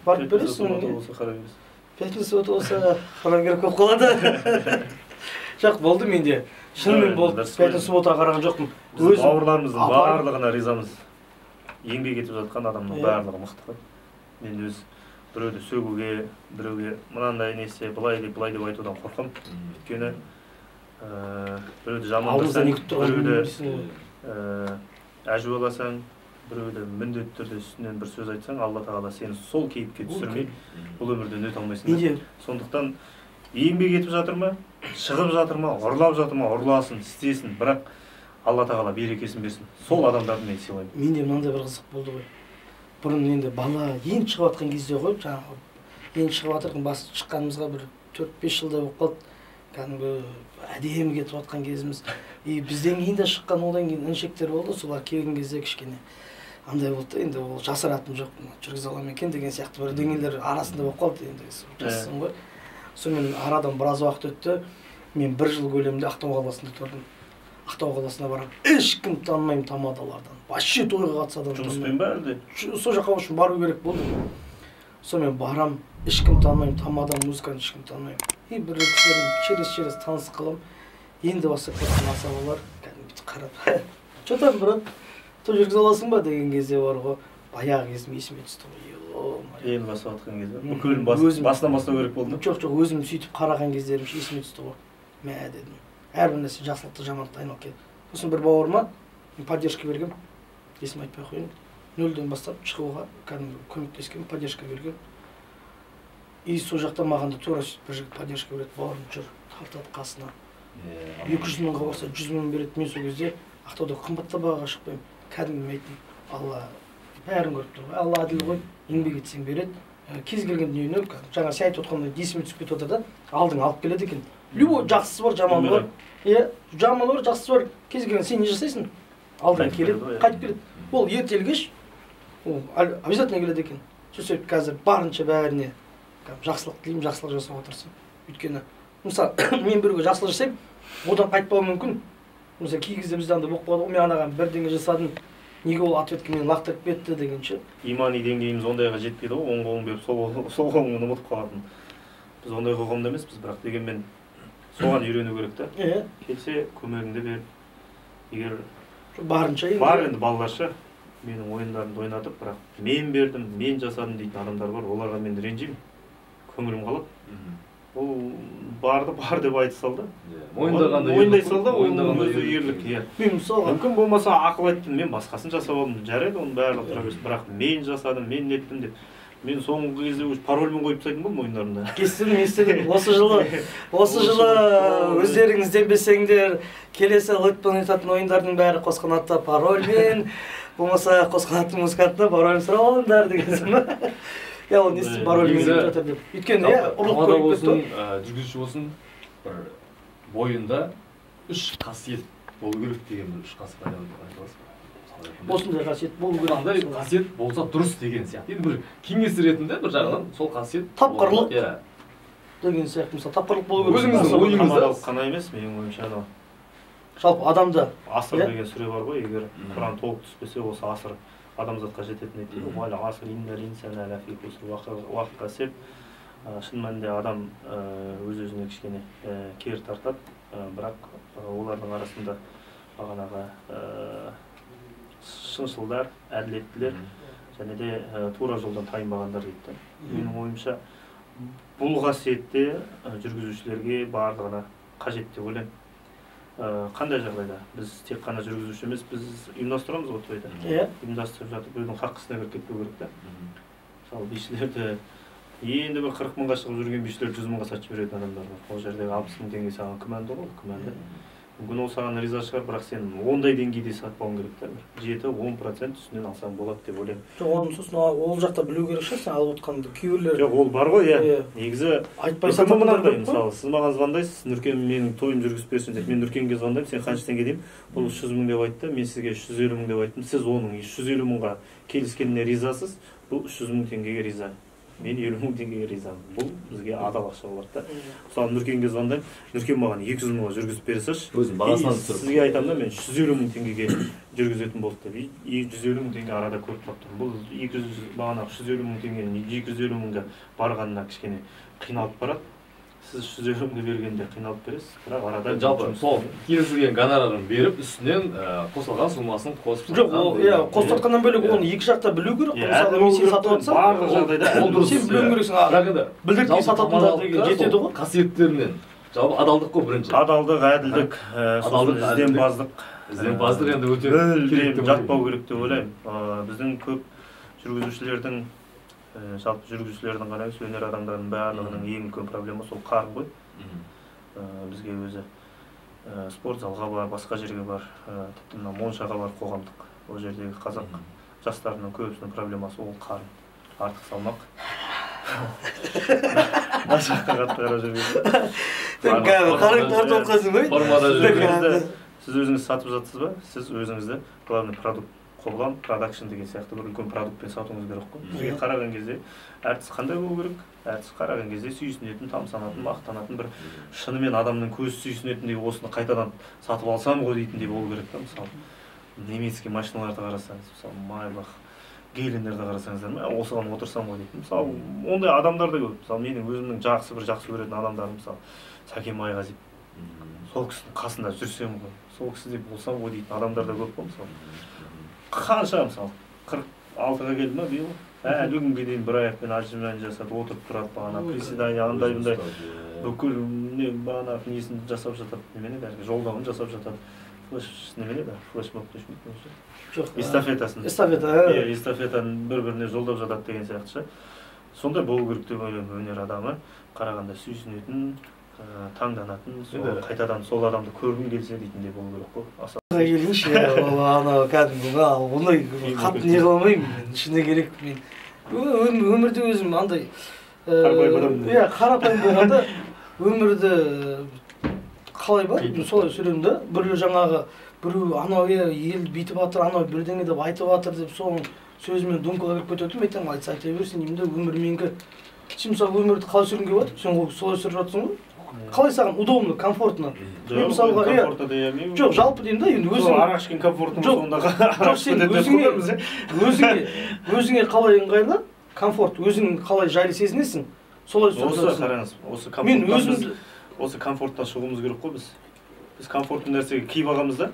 Барып бересің.
Болса қарай бересің.
Пятница, суббота болса қарау керек болып қалады. Жоқ, болды менде. Шынымен болды. Пятница, субботаға қараған жоқпын.
Біз бауырларымыздың барлығына ризамыз. Еңбек етіп жатқан адамның барлығы мықты ғой. Мен өз біреуді сөгуге, біреуге мынандай несе былай деп, былай деп айтудан қорқамын. Өйткені біреуді жамандасаң, біреуді әжуаласаң, біреуді міндетті түрде үстінен бір сөз айтсаң, Алла тағала сені сол кейіпке түсірмей, бұл өмірден өте алмайсың. Сондықтан еңбек етіп жатыр ма, шығып жатыр ма, ұрлап жатыр ма, ұрласын, істесін, бірақ Алла тағала берекесін берсін. Сол адамдарды мен сыйлаймын.
Менде мынандай бір қызық болды ғой. Бұрын енді бала енді шығып жатқан кезде ғой, жаңағы енді шығып жатырған, бас шыққанымызға бір 4-5 жылдай болып қалды. Кәдімгі әдемі кетіп жатқан кезіміз. И бізден кейін де шыққан, одан кейін інішектер болды, солар келген кезде кішкене андай болды, енді ол жасыратыным жоқ, жүргізе аламын екен деген сияқты бір дүниелер арасында болып қалды, енді жассың ғой. Сонымен арадан біраз уақыт өтті, мен бір жыл көлемінде Ақтау қаласында тұрдым. Ақтау қаласына барамын, ешкім танымаймын тамадалардан, вообще тойға қатысса адам
жұмыспен ба әлде?
Сол жаққа үшін бару керек болды. Сонымен барам, ешкім танымаймын, тамада, музыканы ешкім танымаймын. И бір кісілермен через таныс қыламын. Енді бастап кеткен асабалар кәдімгі бүйтіп қарап, «Че там, брат, той жүргізе аласың ба?» деген кезде бар ғой, баяғы кезім есіме түсті ғой.
Енді бастап жатқан кезде бүкілін басынан бастау керек болды.
Жоқ, жоқ, өзім сөйтіп қараған кездерім есіме түсті ғой. Мә дедім, әрбір нәрсе жақсылықты жамандықты айналып келді. Сосын бір бауырыма поддержка бергем, есім айтпай қояйын, нөлден бастап шығуға кәдімгі көмектескен, поддержка берген. И сол жақта маған да тура сөйтіп бір жігіт поддержка береді, бауырым жүр, тартады қасына. 200 мыңға барса 100 мың береді. Мен сол кезде Ақтауда қымбатты бағаға шықпаймын. Кәдімгі мен айттым, Алла бәрін көріп тұр ғой, Алла әділ ғой, еңбек етсең береді. Кез келген дүниені, жаңа сен айтып отқандай есіме түсіп кетіп отыр да, алдың алып келеді екен. Любой жақсысы бар, жаманы бар. Иә, жаманы бар, жақсысы бар. Кез келген сен не жасайсың? Алдың келеді, қайтып келеді. Ол ертелі кеш, ол обязательно келеді екен. Сол себепті қазір барынша бәріне жақсылық тілеймін, жақсылық жасауға тырысамын. Өйткені, мысалы, мен біреуге жақсылық жасаймын, одан қайтпауы мүмкін. Мысалы, кей кезде бізде андай болып қалады ғой, мен анаған бірдеңе жасадым, неге ол ответке мені лақтырып кетті дегенше.
Имани деңгейіміз ондайға жетпейді ғой, оң қолын беріп, сол қолын ұмытып қалатын. Біз ондай қоғамда емеспіз, бірақ дегенмен соған үйрену керек та. Келсе көмегіңді бер. Егер
барынша
бар енді балаларша менің ойындарымды ойнатып, бірақ мен бердім, мен жасадым дейтін адамдар бар, оларға мен ренжимін, көңілім қалады. Ол барды бар деп айта салды. Мойындай салды, оның өзі ерлік.
Мен мысалға
мүмкін болмаса ақыл айттым, мен басқасын жасап алдым, жарайды, оның барлығы тұра берсін, бірақ мен жасадым, мен неттім деп. Мен соңғы кезде уже парольмен қойып тастайтын болдым ойындарымда.
Естідім, естідім. Осы жылы өздеріңіз ізденбесеңдер, келесі лытпен ойнататын ойындардың бәрі Қосқанатта парольмен, болмаса Қосқанаттың музыкантына пароль сұрап алыңдар деген. Я ол не істеймін, парольмен деп жатыр деп. Өйткені, ұрлық
көріп кетті. Жүргізуші болсын, бір бойында үш қасиет болу керек деген бір үш қасиет айта аласыз ба?
Осындай қасиет болу керек.
Қандай қасиет болса дұрыс деген сияқты. Енді бір кеңес ретінде бір жағынан сол қасиет
тапқырлық деген сияқты, мысалы, тапқырлық болу керек.
Өзіңіздің ойыңызда
қана емес, менің ойымша анау.
Жалпы адамда
асыр деген сүре бар ғой, егер Құран толық түспесе, осы асыр адамзатқа жететін еді дейді. Уақытқа сеп, шын мәнінде адам өз-өзіне кішкене кері тартады, бірақ олардың арасында бағанағы шыншылдар, әділеттілер және де тура жолдан тайынбағандар дейді. Менің ойымша бұл қасиетте жүргізушілерге барлығына қажет деп ойлаймын. Қандай жағдайда біз тек қана жүргізуші емес, біз ұйымдастырамыз ғой тойды. Ұйымдастырып жатып біреудің хаққысына кіріп кетпеу керек та. Мысалы, бишілерді енді бір 40 мыңға шығып жүрген бишілерді 100 мыңға сатып жіберетін адамдар бар. Ол жердегі 60 мың теңге саған күмәнді ғой, күмәнді. Мүмкін ол саған риза шығар, бірақ сен ондай деңгейде сатпауың керек та. 7-10% үстінен алсаң болады деп ойлаймын.
Жоқ, оның сосын ол жақта білу керек шығар, сен алып отқанды кейбіреулер.
Жоқ, ол бар ғой, иә. Негізі
айтпай сататындар көп қой.
Мысалы, сіз маған звондайсыз, Нұркен менің тойым жүргізіп берсін деп, мен Нұркенге звондаймын, сен қанша теңге деймін? Бұл 300 мың деп айтты, мен сізге 350 мың деп айттым. Сіз оның 350 мыңға келіскеніне ризасыз, бұл 300 мың теңгеге риза. Мен 50 мың теңгеге ризамын. Бұл бізге адал ақша болады да. Мысалы, Нұркенге звондаймын, Нұркен маған 200 мыңға жүргізіп бере салшы.
Өзім бағасынан түсіріп.
Сізге айтамын да, мен 150 мың теңгеге жүргізетін болды деп. 150 мың теңге арада көріп қалып тұрмын. Бұл 200 бағанағы 150 мың теңгенің 250 мыңға барғанына кішкене қиналып барады. Сіз 150 мыңды бергенде қиналып бересіз, бірақ арада
жалпы сол келісілген гонорарын беріп, үстінен қосылған суммасын қосып.
Жоқ, ол иә, қосып сатқаннан бөлек оны екі жақта білу керек. Мысалы, мен сен сатып жатсам,
барлық жағдайда
ол дұрыс.
Сен білуің керексің.
Бірақ енді
білдіртпей сататындар деген жетеді ғой.
Қасиеттерінен. Жалпы адалдық қой бірінші.
Адалдық, әділдік, сосын ізденімпаздық.
Ізденімпаздық енді өте керек.
Жатпау керек деп ойлаймын. Біздің көп жүргізушілердің, жалпы жүргізушілердің ғана емес, өнер адамдарының барлығының ең үлкен проблемасы сол қарын ғой. Бізге өзі спорт залға бар, басқа жерге бар, тіпті мына моншаға бар қоғамдық. Ол жердегі қазақ жастарының көбісінің проблемасы ол қарын. Артық салмақ. Мына жаққа қатты қарап жүрген.
Қарап тартып отқансың ғой.
Формада жүрген.
Сіз өзіңіз сатып жатсыз ба? Сіз өзіңізді главный продукт Қобылан продакшн деген сияқты бір үлкен продуктпен сатуыңыз керек қой. Бізге қараған кезде әртіс қандай болу керек? Әртіс қараған кезде сүйсінетін, тамсанатын, мақтанатын бір шынымен адамның көзі сүйсінетіндей, осыны қайтадан сатып алсам ғой дейтіндей болу керек та. Мысалы, немецкий машиналарды қарасаңыз, мысалы, Майбах, Гелендерді қарасаңыздар, мә, осыған отырсам ғой дейтін. Мысалы, ондай адамдар да көп. Мысалы, менің өзімнің жақсы бір жақсы көретін адамдарым, мысалы, Сәкен Майғазиев. Сол кісінің қасында жүрсем ғой, сол кісідей болсам ғой дейтін адамдар да көп қой, мысалы. Қанша, мысалы, 46-ға келді ма биыл? Әлі күнге дейін бір аяқпен отжимание жасап отырып тұрады, бағана приседание, андай-мындай бүкіл не бағанағы несін жасап жатады, немене бәрі жолдауын жасап жатады. Флеш немене бәрі, флешмоб деуші.
Жоқ,
эстафетасын.
Эстафета.
Иә, эстафетаны бір-біріне жолдап жатады деген сияқты ше. Сондай болу керек деп ойлаймын, өнер адамы қарағанда сүйсінетін, таңданатын, сол қайтадан сол адамды көргім келсе дейтіндей болу керек қой. Аса
келейінші, ол анау кәдімгі ондай қатты не қыла алмаймын мен, шыны керек мен. Өмірде өзім андай
қарапайым адам.
Иә, қарапайым болғанда өмірді қалай бар, солай сүремін да. Біреу жаңағы, біреу анау ел бүйтіп жатыр, анау бірдеңе деп айтып жатыр деп соның сөзімен думкаға кіріп кетіп, айтамын, айтса айта берсін деймін де, өмір менікі. Сен мысалы өмірді қалай сүргің келіп жатыр, сен солай сүріп жатсың ғой. Қалай саған удобно, комфортно. Мен мысалға, жоқ, жалпы деймін да, енді өзің
арақ ішкен комфортно сонда.
Жоқ, сен өзіңе қалай ыңғайлы, комфорт, өзің қалай жайлы сезінесің, солай сүріп
жатсың. Осы қараңыз, осы комфорттан біз осы комфорттан шығуымыз керек қой біз. Біз комфортты нәрсеге киіп алғанбыз да.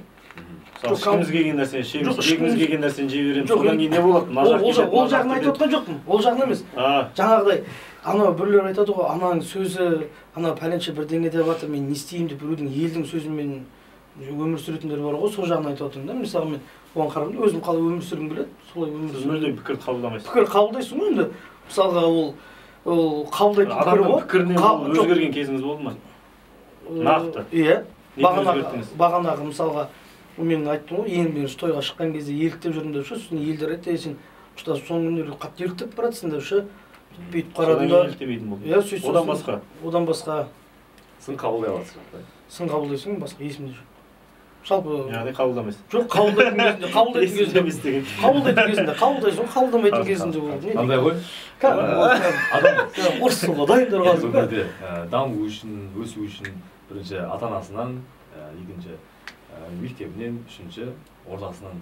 Мысалы, ішкіміз келген нәрсені ішеміз, жегіміз келген нәрсені жей береміз. Содан кейін не болады?
Ол жағын айтып отқан жоқпын, ол жағын емес. Жаңағыдай, анау біреулер айтады ғой, ананың сөзі, анау пәленше бірдеңе деп жатыр, мен не істеймін деп біреудің елдің сөзімен өмір сүретіндер бар ғой, сол жағын айтып отырмын да. Мысалы, мен оған қарағанда өзім қалай өмір сүргім келеді, солай өмір сүремін.
Мүлдем пікір қабылдамайсың.
Пікір қабылдайсың ғой енді. Мысалға, ол қабылдайтын пікір ғой.
Адамның пікірінен өзгерген кезіңіз болды ма? Нақты.
Иә. Бағанағы мысалға, мен айттым ғой, ең бірінші тойға шыққан кезде еліктеп жүрдім деп ше, сосын елдер айтты, сен что-то соңғы күндері қатты еліктеп баратсың деп ше. Бүйтіп қарадым да.
Еліктемейтін болдым.
Иә, сөйтіп.
Одан басқа?
Одан басқа.
Сын қабылдай аласың.
Сын қабылдайсың, басқа есімде жоқ. Жалпы.
Яғни қабылдамайсың.
Жоқ, қабылдайтын кезінде, қабылдайтын кезінде. Қабылдайтын кезінде, қабылдайсың, қабылдамайтын кезінде болды.
Қандай ғой? Адам
орыс тілі дайын тұрған.
Өмірде даму үшін, өсу үшін бірінші ата-анасынан, екінші мектебінен, үшінші ортасынан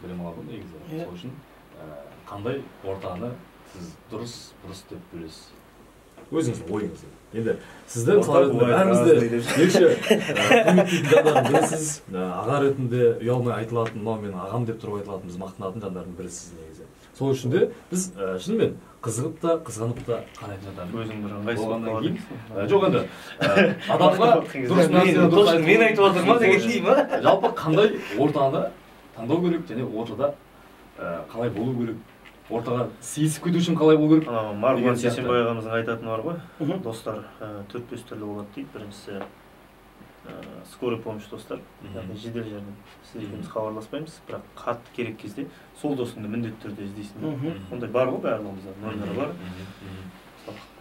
білім алады ғой негізі. Сол үшін қандай ортаны сіз дұрыс, бұрыс деп бөлесіз? Өзіңіздің ойыңыз. Енді сізді мысалы ретінде бәрімізді ерекше құрметтейтін жандардың бірісіз. Аға ретінде ұялмай айтылатын, мынау менің ағам деп тұрып айтылатын, біз мақтанатын жандардың бірісіз негізі. Сол үшін де біз шынымен қызығып та, қызғанып та қарайтын жандардың.
Өзің бір ыңғайсыз
болғаннан кейін. Жоқ енді адамға дұрыс нәрсені дұрыс айту.
Мен айтып отырмын ма деген дей ма?
Жалпы қандай ортаны таңдау керек және ортада қалай болу керек? Ортаға сыйысып кету үшін қалай болу керек?
Марғұлан Сейсенбай ағамыздың айтатыны бар ғой. Достар 4-5 түрлі болады дейді. Біріншісі скорый помощь достар, яғни жедел жәрдем. Сіз екеуміз хабарласпаймыз, бірақ қатты керек кезде сол досыңды міндетті түрде іздейсің. Ондай бар ғой барлығымызда, номері бар.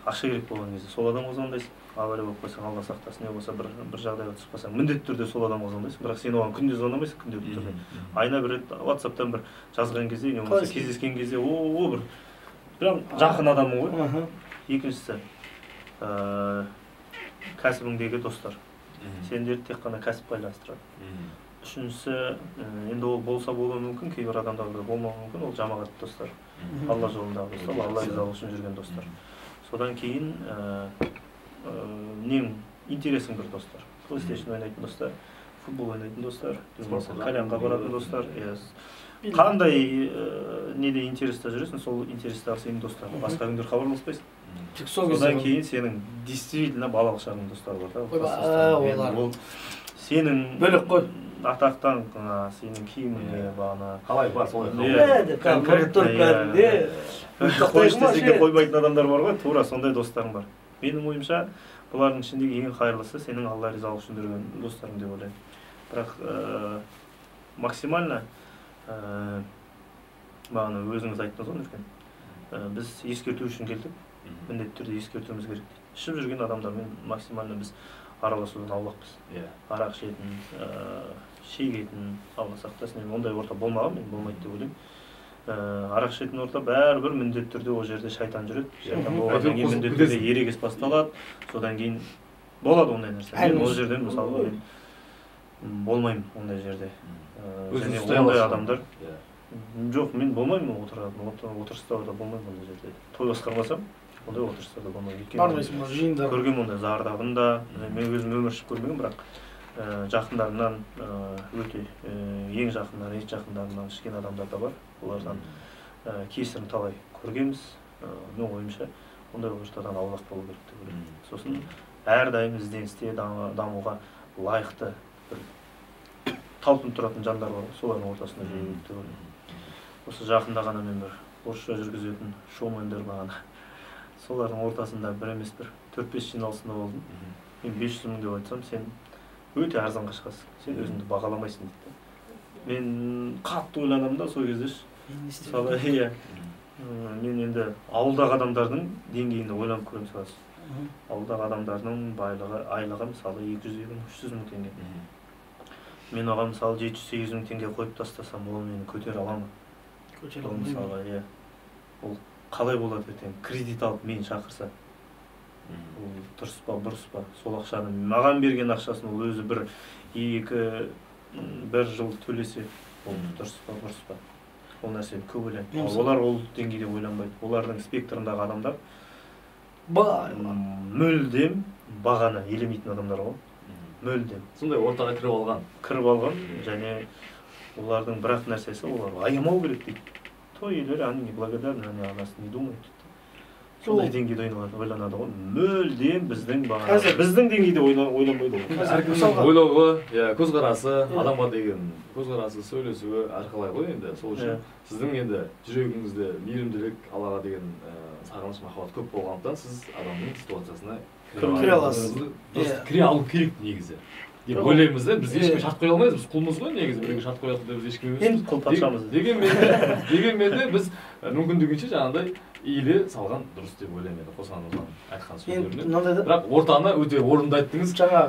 Ақша керек болған кезде сол адамға звондайсың, авария болып қойсаң, Алла сақтасын, не болса бір жағдайға түсіп қалсаң, міндетті түрде сол адамға звондайсың, бірақ сен оған күнде звондамайсың, күнделікті түрде. Айына бір рет WhatsApp'тан бір жазған кезде, не болмаса кездескен кезде, о бір Прям жақын адамың ғой. Екіншісі, кәсібіңдегі достар. Сендерді тек қана кәсіп байланыстырады. Үшіншісі, енді ол болса болуы мүмкін, кейбір адамдарда болмауы мүмкін, ол жамағат достар. Алла жолындағы достар, Алла ризалығы үшін жүрген достар. Содан кейін нең интересің бір достар. PlayStation ойнайтын достар, футбол ойнайтын достар, кальянға баратын достар. Қандай неде интереста жүресің, сол интерестағы сенің достарың. Басқа күндер хабарласпайсың. Содан кейін сенің действительно балалық шағыңның достары бар да. Ол сенің
бөлек қой.
Атақтан, сенің киіміңе бағана.
Қалай бар, солай.
Қойшы десең қоймайтын адамдар бар ғой, тура сондай достарың бар. Менің ойымша, бұлардың ішіндегі ең қайырлысы сенің Алла ризалығы үшін жүрген достарың деп ойлаймын. Бірақ максимально бағана өзіңіз айттыңыз ғой, Нұркен. Біз ескерту үшін келдік, міндетті түрде ескертуіміз керек. Ішіп жүрген адамдармен максимально біз араласудан аулақпыз. Арақ ішетін, шегетін, Алла сақтасын, енді ондай орта болмаған, мен болмайды деп ойлаймын. Арақ ішетін орта бәрібір міндетті түрде ол жерде шайтан жүреді. Шайтан болғаннан кейін міндетті түрде ерегес басталады. Содан кейін болады ондай нәрсе. Мен ол жерден мысалы мен болмаймын ондай жерде. Және ондай адамдар жоқ, мен болмаймын отырыстарда болмаймын ондай жерде. Той басқармасам, ондай отырыстарда болмаймын.
Бармайсың ба жиындар?
Көргенмін ондай зардабын да, мен өзім өмір сүріп көрмеген, бірақ жақындарымнан өте ең жақындар, ет жақындарымнан ішкен адамдар да бар. Олардан кесірін талай көргенбіз. Менің ойымша, ондай ортадан аулақ болу керек деп ойлаймын. Сосын әрдайым ізденісте дамуға лайықты бір талпынып тұратын жандар бар, солардың ортасында жүру керек деп ойлаймын. Осы жақында ғана мен бір орысша жүргізетін шоумендер бағана. Солардың ортасында бір емес бір 4-5 жиналысында болдым. Мен 500 мың деп айтсам, сен өте арзанға шығасың, сен өзіңді бағаламайсың дейді. Мен қатты ойланамын да сол кезде. Мысалы, иә, мен енді ауылдағы адамдардың деңгейінде ойланып көремін мысалы. Ауылдағы адамдардың байлығы, айлығы мысалы 250 мың, 300 мың теңге. Мен оған мысалы 700-800 мың теңге қойып тастасам, ол мені көтере ала ма?
Көтере алмайды.
Мысалы, иә. Ол қалай болады ертең? Кредит алып мені шақырса, ол дұрыс па, бұрыс па? Сол ақшаны, маған берген ақшасын ол өзі бір, екі, бір жыл төлесе, ол дұрыс па, бұрыс па? Ол нәрсені көп ойлайды. Олар ол деңгейде ойланбайды. Олардың спектрындағы адамдар мүлдем бағаны елемейтін адамдар ғой. Мүлдем.
Сондай ортаға кіріп алған.
Кіріп алған және олардың бір-ақ нәрсесі, олар аямау керек дейді. Той иелері, они неблагодарны, они о нас не думают. Сондай деңгейде ойланады ғой. Мүлдем біздің бағана. Біздің деңгейде ойланбайды ғой.
Әркімнің ойлауы, көзқарасы, адамға деген көзқарасы, сөйлесуі әрқалай ғой енді. Сол үшін сіздің енді жүрегіңізде мейірімділік, Аллаға деген сағыныш, махаббат көп болғандықтан сіз адамның ситуациясына
кіре аласыз.
Кіре алу керек негізі деп ойлаймыз да, біз ешкімге шарт қоя алмаймыз, біз құлмыз ғой негізі, біреуге шарт қоятын деп біз ешкім емеспіз.
Құл патшамыз.
Дегенмен де біз мүмкіндігінше жаңағыдай иіле салған дұрыс деп ойлаймын енді Қосанның айтқан сөздеріне. Бірақ ортаны өте орынды айттыңыз.
Жаңа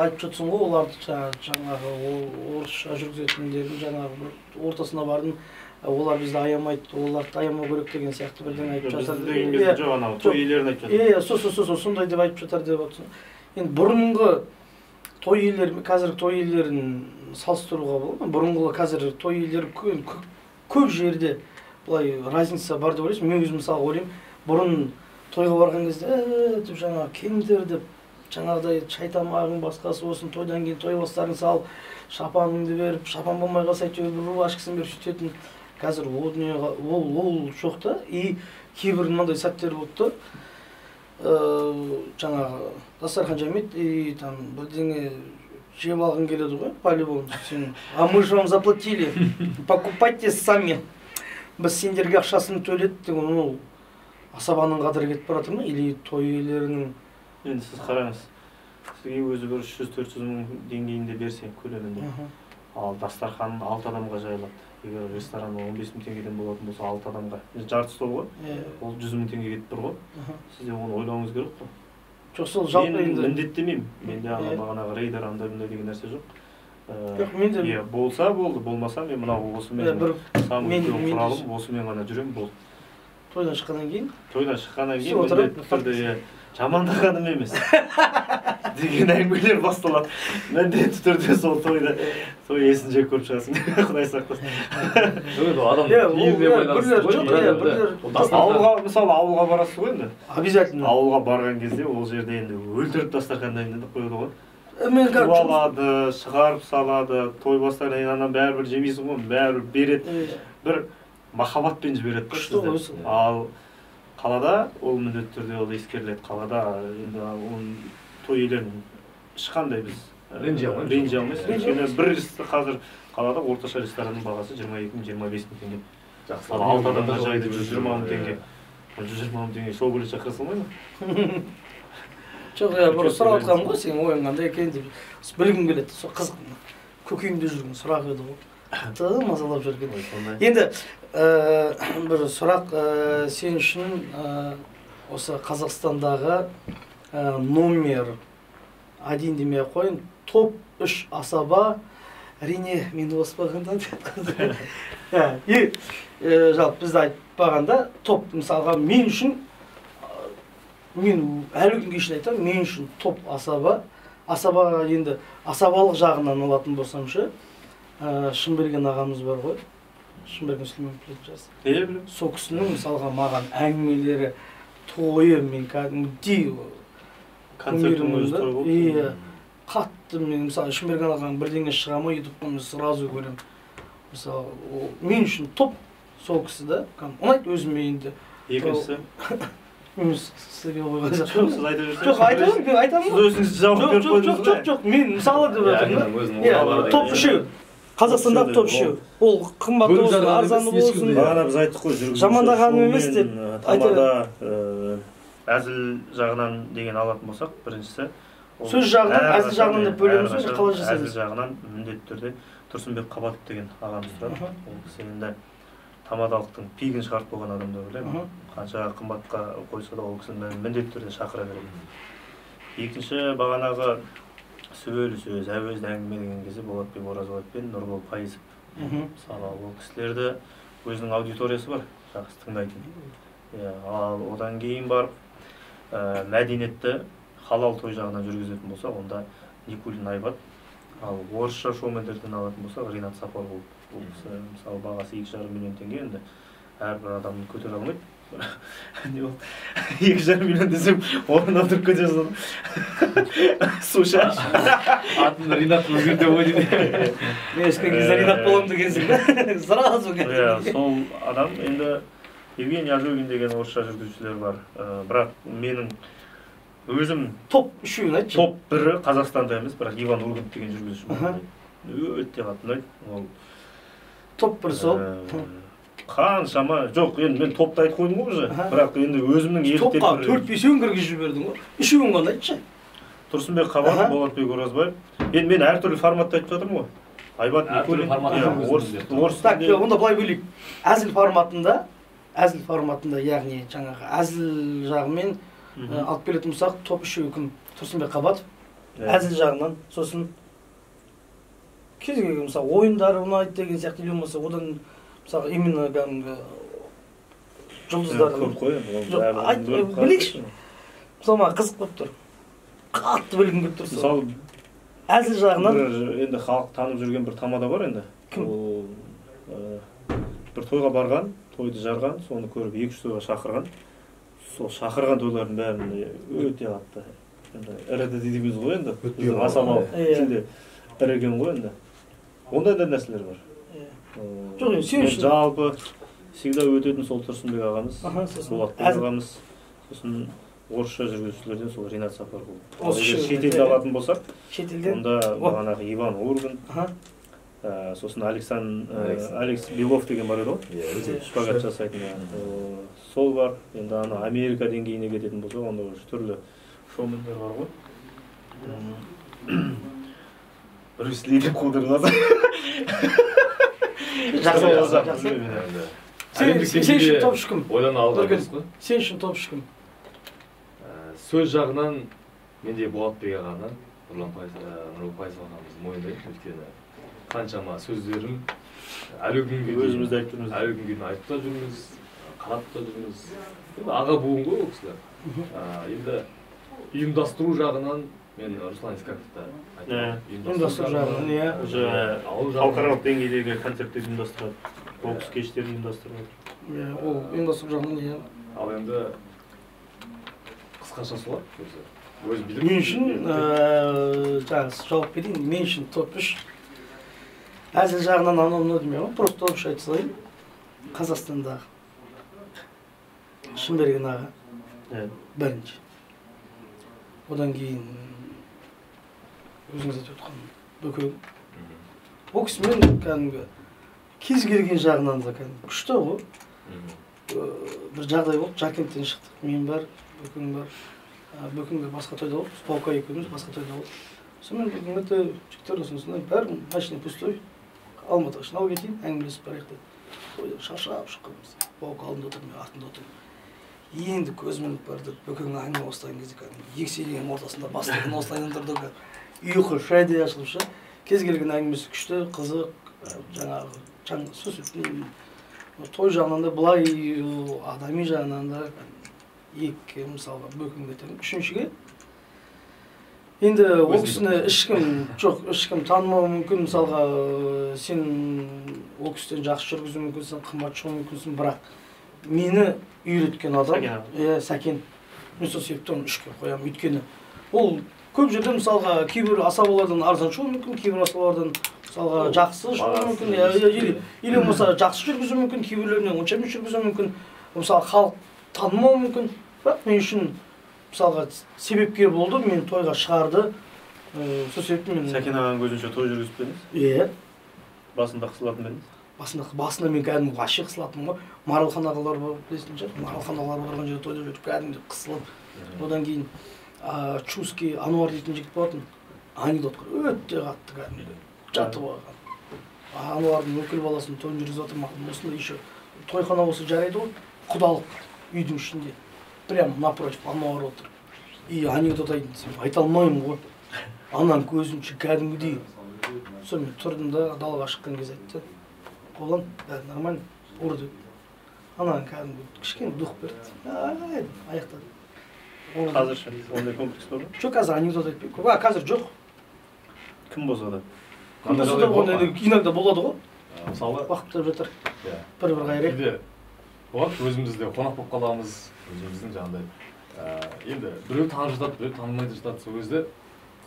айтып жатсың ғой, оларды жаңағы орысша жүргізетіндердің жаңағы бір ортасына бардым, олар бізді аямайды, оларды аямау керек деген сияқты бірдеңе айтып жатыр.
Бізді деген кезде жоқ, анау той иелерін айтып жатыр.
Иә, сондай деп айтып жатыр деп отырсың. Енді бұрынғы той иелері, қазіргі той иелерін салыстыруға болады ма? Бұрынғы қазіргі той иелері көп жерде былай разница бар деп ойлайсың. Мен өзім мысалы ойлаймын, бұрын тойға барған кезде деп жаңағы кемдер деп жаңағыдай шай тамағың басқасы болсын, тойдан кейін той бастарын салып, шапаныңды беріп, шапан болмай қалса әйтеуір бір рубашкасын беріп сөйтетін. Қазір ол дүниеге ол жоқ та. И кейбір мынандай сәттер болды да, жаңағы дастархан жаймайды, и там бірдеңе жеп алғың келеді ғой, по-любому сен. А мы же вам заплатили, покупайте сами. Біз сендерге ақшасын төледік деген, ол асабаның қадірі кетіп бара жатыр ма, или той иелерінің?
Енді сіз қараңыз, сізге өзі бір 300-400 мың деңгейінде берсе көлемінде, ал дастархан 6 адамға жайылады. Егер ресторан 15 мың теңгеден болатын болса, 6 адамға, жарты стол ғой, ол 100 мың теңге кетіп тұр ғой. Сіз де оны ойлауыңыз керек қой.
Жоқ, сол жалпы енді
мен міндеттемеймін. Менде ана бағанағы рейдер андай мындай деген нәрсе жоқ.
Жоқ, менде
иә, болса болды, болмаса мен мынау осымен самый үлкен құралым, осымен ғана жүремін, болды.
Тойдан шыққаннан кейін?
Тойдан шыққаннан кейін міндетті түрде жамандағаным емес деген әңгімелер басталады. Міндетті түрде сол тойда той иесін жек көріп шығасың, Құдай сақтасын.
Жоқ, адам пейіліне байланысты ғой.
Ауылға, мысалы, ауылға барасыз ғой енді.
Обязательно.
Ауылға барған кезде ол жерде енді өлтіріп дастархан дайындап қояды ғой. Күтіп алады, шығарып салады, той бастарынан кейін анан бәрібір жемейсің ғой, бәрібір береді. Бір махаббатпен жібереді сізді. Ал қалада ол міндетті түрде ол ескеріледі. Қалада енді оның той иелерін ешқандай біз
ренжи
алмайсыз. Өйткені бір қазір қалада орташа ресторанның бағасы 22 мың-25 мың теңге. Ал 6 адамға жайды 120 мың теңге. 120 мың теңге шоу бөлек шақыра салмай ма?
Жоқ, я бір сұрап отқаным ғой, сенің ойың қандай екен деп білгім келеді. Сол қызық, көкейімде жүрген сұрақ еді ғой. Тым мазалап жүрген. Енді бір сұрақ, сен үшін осы Қазақстандағы номер 1 демей ақ қояйын, топ 3 асаба, әрине мені оспағанда жалпы бізді айтпағанда топ, мысалға мен үшін, мен әлі күнге шейін айтамын, мен үшін топ асаба, асаба енді асабалық жағынан алатын болсам ше, Шынберген ағамыз бар ғой, Шынберген Сүлейменов білетін шығарсыз.
Иә, білемін.
Сол кісінің мысалға маған әңгімелері, тойы, мен кәдімгідей
концерттің өзі той болды.
Иә, қатты мен мысалы Шынберген ағаның бірдеңе шыға ма ютубқа мен сразу көремін. Мысалы, мен үшін топ сол кісі да, ұнайды өзіме енді.
Екіншісі?
Мен сізге қойған
жоқпын. Жоқ, сіз айта берсеңіз.
Жоқ, айта беріңіз, мен айтамын ғой.
Сіз өзіңіз жауап беріп қойдыңыз ғой.
Жоқ, жоқ, мен мысалы деп жатырмын да. Топ үшеу. Қазақстандағы топ үшеу. Ол қымбаты болсын, арзаны болсын.
Бағана біз айттық қой, жүргізуші.
Жамандағаным емес деп
тамада әзіл жағынан деген алатын болсақ, біріншісі
сөз жағынан, әзіл жағынан деп бөлеміз ғой, қалай жасаймыз?
Әзіл жағынан міндетті түрде Тұрсынбек Қабатов деген ағамыз тұрады. Ол кісі енді тамадалықтың пигін шығарып қойған адам деп ойлаймын. Қанша қымбатқа қойса да ол кісіні міндетті түрде шақыра беремін. Екінші, бағанағы сүбелі сөз, әуезді әңгіме деген кезде Болатбек Оразбаев пен Нұрбол Пайызов. Мысалы, ол кісілерді өзінің аудиториясы бар, жақсы тыңдайтын. Ал одан кейін барып мәдениетті халал той жағынан жүргізетін болсақ, онда Никулин Айбат. Ал орысша шоумендерден алатын болсақ, Ринат Сапарғұлов. Ол кісі, мысалы, бағасы 2,5 миллион теңге, енді әрбір адамды көтере алмайды. Не болды? 2,5 миллион десем, орнынан тұрып кете жаздадым. Су шаш.
Атын Ринат өзгерте ғой дейді.
Мен өскен кезде Ринат боламын дегенсің да? Сразу
кәдімгі. Сол адам, енді Евгений Ожогин деген орысша жүргізушілер бар. Бірақ менің өзім
топ үшеуін айтшы.
Топ бірі Қазақстанда емес, бірақ Иван Ургант деген жүргізуші бар. Өте қатты ұнайды. Ол
топ бір сол.
Қаншама, жоқ, енді мен топты айтып қойдым ғой уже. Бірақ енді өзімнің еліктеп
топқа 4-5-еуін кіргізіп жібердің ғой. Үшеуін ғана айтшы.
Тұрсынбек Қабатов, Болатбек Оразбаев. Енді мен әртүрлі форматта айтып жатырмын ғой. Айбат Никулин, орыс.
Так, онда былай бөлейік. Әзіл форматында, әзіл форматында, яғни жаңағы әзіл жағымен алып келетін болсақ, топ үшеуі кім? Тұрсынбек Қабатов, әзіл жағынан, сосын кез келген мысалы ойындары ұнайды деген сияқты, или болмаса одан мысалы именно кәдімгі жұлдыздары
көп қой
енді. Білейікші. Мысалы маған қызық болып тұр. Қатты білгім келіп тұр.
Мысалы
әзіл жағынан
енді халық танып жүрген бір тамада бар енді.
Кім?
Ол бір тойға барған, тойды жарған, соны көріп 2-3 тойға шақырған. Сол шақырған тойлардың бәрін өте қатты. Енді іріді дейміз ғой енді. Асабалық тілде іріген ғой енді. Ондай да нәрселер бар.
Жоқ, енді сен үшін
жалпы всегда өтетін сол Тұрсынбек ағамыз, Болатбек ағамыз, сосын орысша жүргізушілерден сол Ринат Сапарғұлов. Шетелде алатын болсақ,
шетелден
онда бағанағы Иван Ургант, сосын Алекс Белов деген бар еді ғой, шпагат жасайтын, сол бар. Енді ана Америка деңгейіне кететін болсақ, онда уже түрлі шоумендер бар ғой. Брюс Ли деп қудырылады.
Жақсы, жақсы. Сен үшін топ үш кім?
Ойлана алған ғой.
Сен үшін топ үш кім?
Сөз жағынан менде Болатбек ағаны, Нұрбол Пайызов ағамызды мойындаймын, өйткені қаншама сөздерін әлі күнге дейін
өзіміз де айтып жүрміз.
Әлі күнге дейін айтып та жүрміз. Қарап та жүрміз. Енді аға буын ғой ол кісілер. Енді ұйымдастыру жағынан мен Руслан Искаковты айтамын.
Ұйымдастыру жағынан, иә.
Уже халықаралық деңгейдегі концерттер ұйымдастырады, бокс кештерін ұйымдастырады.
Иә, ол ұйымдастыру жағынан, иә.
Ал енді қысқаша солар өзі. Өзі билік.
Мен үшін, жаңағы жауап берейін, мен үшін топ-3. Әзіл жағынан анау мынау демей, просто топ-3 айта салайын. Қазақстандағы Шынберген аға бірінші. Одан кейін өзіңіз айтып отқан Бөкең. Ол кісімен кәдімгі кез келген жағынан да кәдімгі күшті ғой. Бір жағдай болды, Жаркенттен шықтық, мен бар, Бөкең бар. Бөкеңдер басқа тойда болды, Баука екеуміз басқа тойда болды. Сонымен Бөкең айтты, жігіттер осындай, бәрі машина пустой, Алматыға шын алып кетейін, әңгімелесіп барайық деді. Тойда шаршап шыққанбыз. Баука алдында отыр, мен артында отырмын. Енді көзім ілініп барды, Бөкең әңгіме бастаған кезде кәдімгі екі ортасында бастығын осылай айналдырды, ұйқы шайдай ашылып шы. Кез келген әңгімесі күшті, қызық, жаңағы той жағынан да былай, адами жағынан да екі, мысалға, Бөкеңді айтамын. Үшіншіге енді ол кісіні ешкім жоқ, ешкім танымауы мүмкін, мысалға, сен ол кісіден жақсы жүргізуі мүмкінсің, қымбат шығуы мүмкінсің, бірақ мені үйреткен адам, иә, Сәкен. Мен сол себепті оны үшке қоямын, өйткені ол көп жерде, мысалға, кейбір асабалардан арзан шығуы мүмкін, кейбір асабалардан, мысалға, жақсы шығуы мүмкін, или болмаса жақсы жүргізуі мүмкін, кейбіреулерінен онша емес жүргізуі мүмкін, мысалы, халық танымауы мүмкін. Бірақ мен үшін, мысалға, себепкер болды, мені тойға шығарды. Сол себепті мен
Сәкен ағаның көзінше той жүргізіп пе едіңіз?
Иә.
Басында қысылатын ба едіңіз?
Басында мен кәдімгі вообще қысылатынмын ғой. Маралханалар бар, білесің шығар, маралханалар барған жерде тойда жүріп кәдімгі қысылып. Одан кейін Чуский Ануар дейтін жігіт болатын, анекдотқа өте қатты кәдімгі жатып алған. Ануардың өкіл баласының тойын жүргізіп жатыр, маған осындай еще тойхана болса жарайды ғой, құдалық үйдің ішінде прям напротив Ануар отыр. И анекдот айтын десем, айта алмаймын ғой. Ананың көзінше кәдімгідей. Сонымен тұрдым да далаға шыққан кезде айтты, Қобылан, бәрі нормально, ұр деді. Ананың кәдімгі кішкене дух берді. Ай, аяқтады.
Қазір ше, ондай комплекс бар ма?
Жоқ, қазір анекдот айтпаймын. А, қазір жоқ.
Кім болса да.
Кім болса да, ондай иногда болады ғой.
Мысалы,
уақыт өтіп жатыр. Бір-бір қайырайық.
Кейде болады, өзіміз де қонақ болып қаламыз, өзіміздің жаңағыдай, енді біреу танып жатады, біреу танымай жатады, сол кезде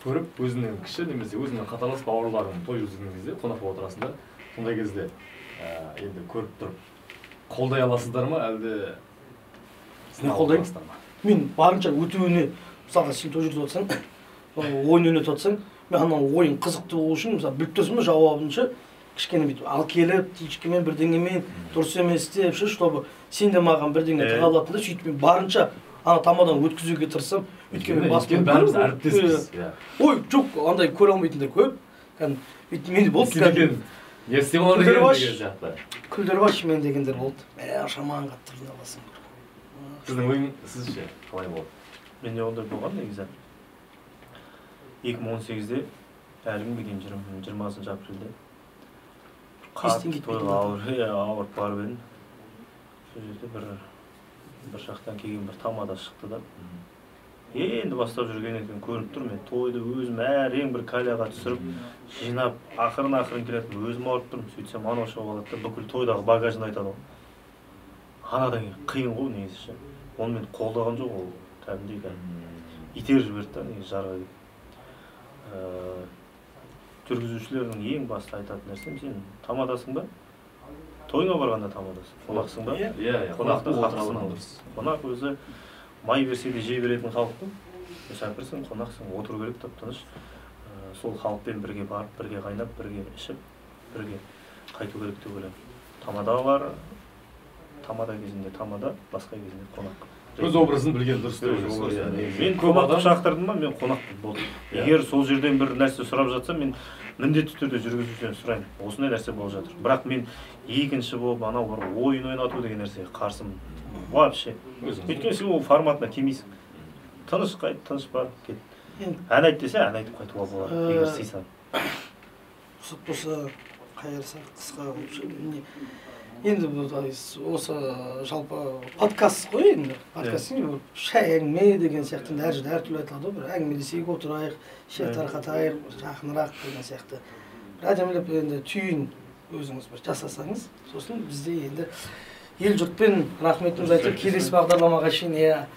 көріп, өзіңнен кіші немесе өзіңнен қатарлас бауырларың той жүргізген кезде қонақ болып отырасың да, сондай кезде енді көріп тұрып қолдай аласыздар ма, әлде
мен қолдаймын. Мен барынша өтуіне, мысалға, сен той жүргізіп отырсаң, ойын ойнатып отырсаң, мен анау ойын қызықты болу үшін, мысалы, біліп тұрсың ба жауабын ше, кішкене бүйтіп ал келіп, тишкемен бірдеңемен дұрыс емес деп ше, чтобы сен де маған бірдеңе тыға алатын да, сөйтіп мен барынша ана тамадан өткізуге тырысамын. Өйткені мен басым
бәріміз әріптеспіз.
Ой, жоқ, андай көре алмайтындар көп. Кәдімгі бүйтіп менде болды кәдімгі.
Не істеп алар екен деген сияқты.
Күлдірбаш мен дегендер болды. Мә, шаман қатты қиналасың.
Сіздің ойың сізше қалай болды?
Менде ондай болған негізі. 2018-де әлі күнге дейін 20 апрельде
Естен кетпейтін
тойға ауырып барып едім. Сол жерде бір жақтан келген бір тамада шықты да. Енді бастап жүрген екен, көрініп тұр, мен тойды өзім әрең бір каляға түсіріп, жинап, ақырын-ақырын келатып, өзім ауырып тұрмын. Сөйтсем анау шығып алады да, бүкіл тойдағы багажын айтады ғой. Анадан кейін қиын ғой негізі ше. Оны мен қолдаған жоқ, ол кәдімгідей кәдімгі итеріп жіберді да негізі жарға келіп. Жүргізушілердің ең басты айтатын нәрсем, сен тамадасың ба? Тойыңа барғанда тамадасың, қонақсың ба?
Иә, иә,
қонақты
қонақ
хақысын
отырған
ал.
дұрыс.
Қонақ өзі май берсе де жей беретін халық қой. Мүсәпірсің, қонақсың, отыру керек тып-тыныш. Сол халықпен бірге барып, бірге қайнап, бірге ішіп, бірге қайту керек деп ойлаймын. Тамадалар, тамада кезінде тамада, басқа кезінде қонақ.
Өз образын білген дұрыс деп
Өз
ойлайсыз ғой,
образын.
иә, негізі.
Мен
Көп
қонақ
адам
шақырдым ба, мен қонақпын, болды.
Иә.
Егер сол жерден бір нәрсе сұрап жатсам, мен міндетті түрде жүргізушіден сұраймын. Осындай нәрсе болып жатыр. Бірақ мен екінші болып анау бір ойын ойнату деген нәрсеге қарсымын. Вообще.
Өзіңіз.
Өйткені сен ол форматына келмейсің. Тыныш қайт, тыныш бар, кет.
Енді
Ән айт десе, ән айтып қайтуға болады, егер сыйсаң.
Рұқсат болса, қайырса, қысқа болып ше, міне. Енді осы жалпы подкаст қой енді. Подкаст шай әңгіме деген сияқты әр жерде әртүрлі айтылады ғой. Бір әңгімелесейік, отырайық, шай тарқатайық, жақынырақ деген сияқты. Бір әдемілеп енді түйін өзіңіз бір жасасаңыз, сосын бізде енді ел жұртпен рахметімізді айтып, келесі бағдарламаға шейін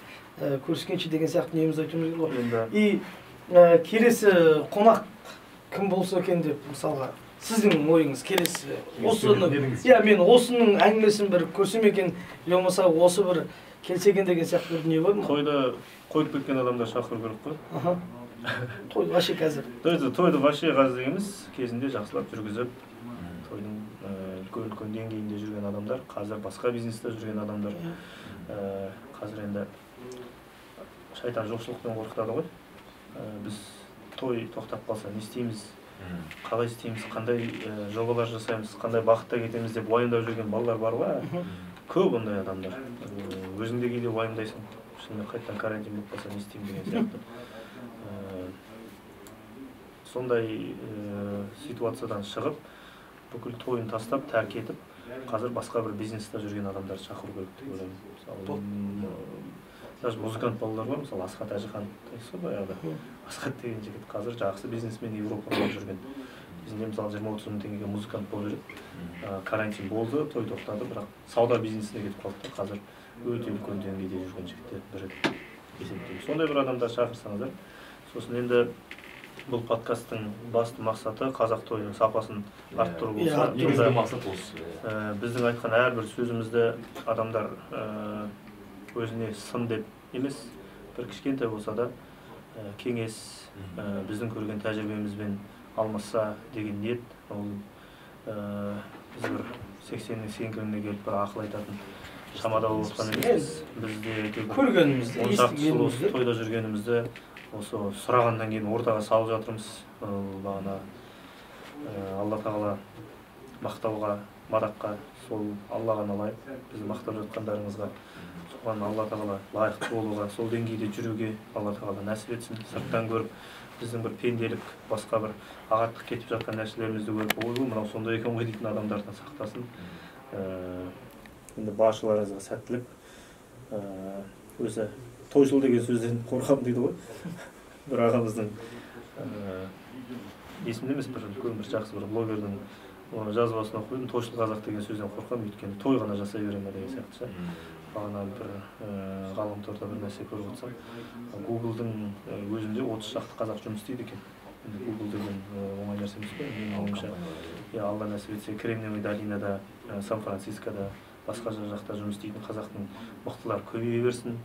көріскенше деген сияқты немізді айтуымыз керек ғой. И келесі қонақ кім болса екен деп мысалға сіздің ойыңыз келесі осыны, иә, мен осының әңгімесін бір көрсем екен, или болмаса осы бір келсе екен деген сияқты бір дүние бар ма?
Тойды қойып кеткен адамдар шақыру керек қой.
Той вообще қазір.
Тойды вообще қазір емес, кезінде жақсылап жүргізіп, тойдың үлкен-үлкен деңгейінде жүрген адамдар, қазір басқа бизнесте жүрген адамдар. Қазір енді шайтан жоқшылықпен қорқытады ғой. Біз той тоқтап қалса не істейміз, қалай істейміз, қандай жобалар жасаймыз, қандай бағытта кетеміз деп уайымдап жүрген балалар бар ғой. Көп ондай адамдар. Өзің де кейде уайымдайсың, шынымен қайтадан карантин болып қалса не істеймін деген сияқты. Сондай ситуациядан шығып, бүкіл тойын тастап, тәрк етіп, қазір басқа бір бизнесте жүрген адамдарды шақыру керек деп ойлаймын. Мысалы, даже музыкант балалар бар, мысалы Асхат Әжіхан, танисыз ғой баяғыда. Асхат деген жігіт қазір жақсы бизнесмен Европада болып жүрген. Кезінде мысалы 20-30 мың теңгеге музыкант болып жүреді. Карантин болды, той тоқтады, бірақ сауда бизнесіне кетіп қалды да, қазір өте үлкен деңгейде жүрген жігіттер бірі есептеймін. Сондай бір адамдар шақырсаңыздар. Сосын енді бұл подкасттың басты мақсаты қазақ тойының сапасын арттыру болса,
негізгі мақсат осы.
Біздің айтқан әрбір сөзімізді адамдар өзіне сын деп емес, бір кішкентай болса да кеңес, біздің көрген тәжірибемізбен алмасса деген ниет, ол біз бір 80-нің сеңкіріне келіп бір ақыл айтатын шамада болып отқан емес. Бізде
көргенімізді, естігенімізді,
тойда жүргенімізді осы сұрағаннан кейін ортаға салып жатырмыз. Бағана Алла тағала мақтауға, мадаққа, сол Алла ғана лайық. Бізді мақтап жатқандарыңызға, соған Алла тағала лайықты болуға, сол деңгейде жүруге Алла тағала нәсіп етсін. Сырттан көріп, біздің бір пенделік, басқа бір ағаттық кетіп жатқан нәрселерімізді көріп, ойбай, мынау сондай екен ғой дейтін адамдардан сақтасын. Енді баршаларыңызға сәттілік. Өзі тойшыл деген сөзден қорқамын дейді ғой. Бір ағамыздың есімде емес, бір үлкен бір жақсы бір блогердің жазбасын оқып едім, тойшыл қазақ деген сөзден қорқамын, өйткені той ғана жасай бере ме деген сияқты ше. Бағана бір ғаламторда бір нәрсе көріп отырсам, Гуглдың өзінде 30 шақты қазақ жұмыс істейді екен. Енді Гугл деген оңай нәрсе емес қой, менің ойымша. Алла нәсіп етсе, Кремниевый долинада, Сан-Францискода, басқа жақта жұмыс істейтін қазақтың мықтылар көбейе берсін,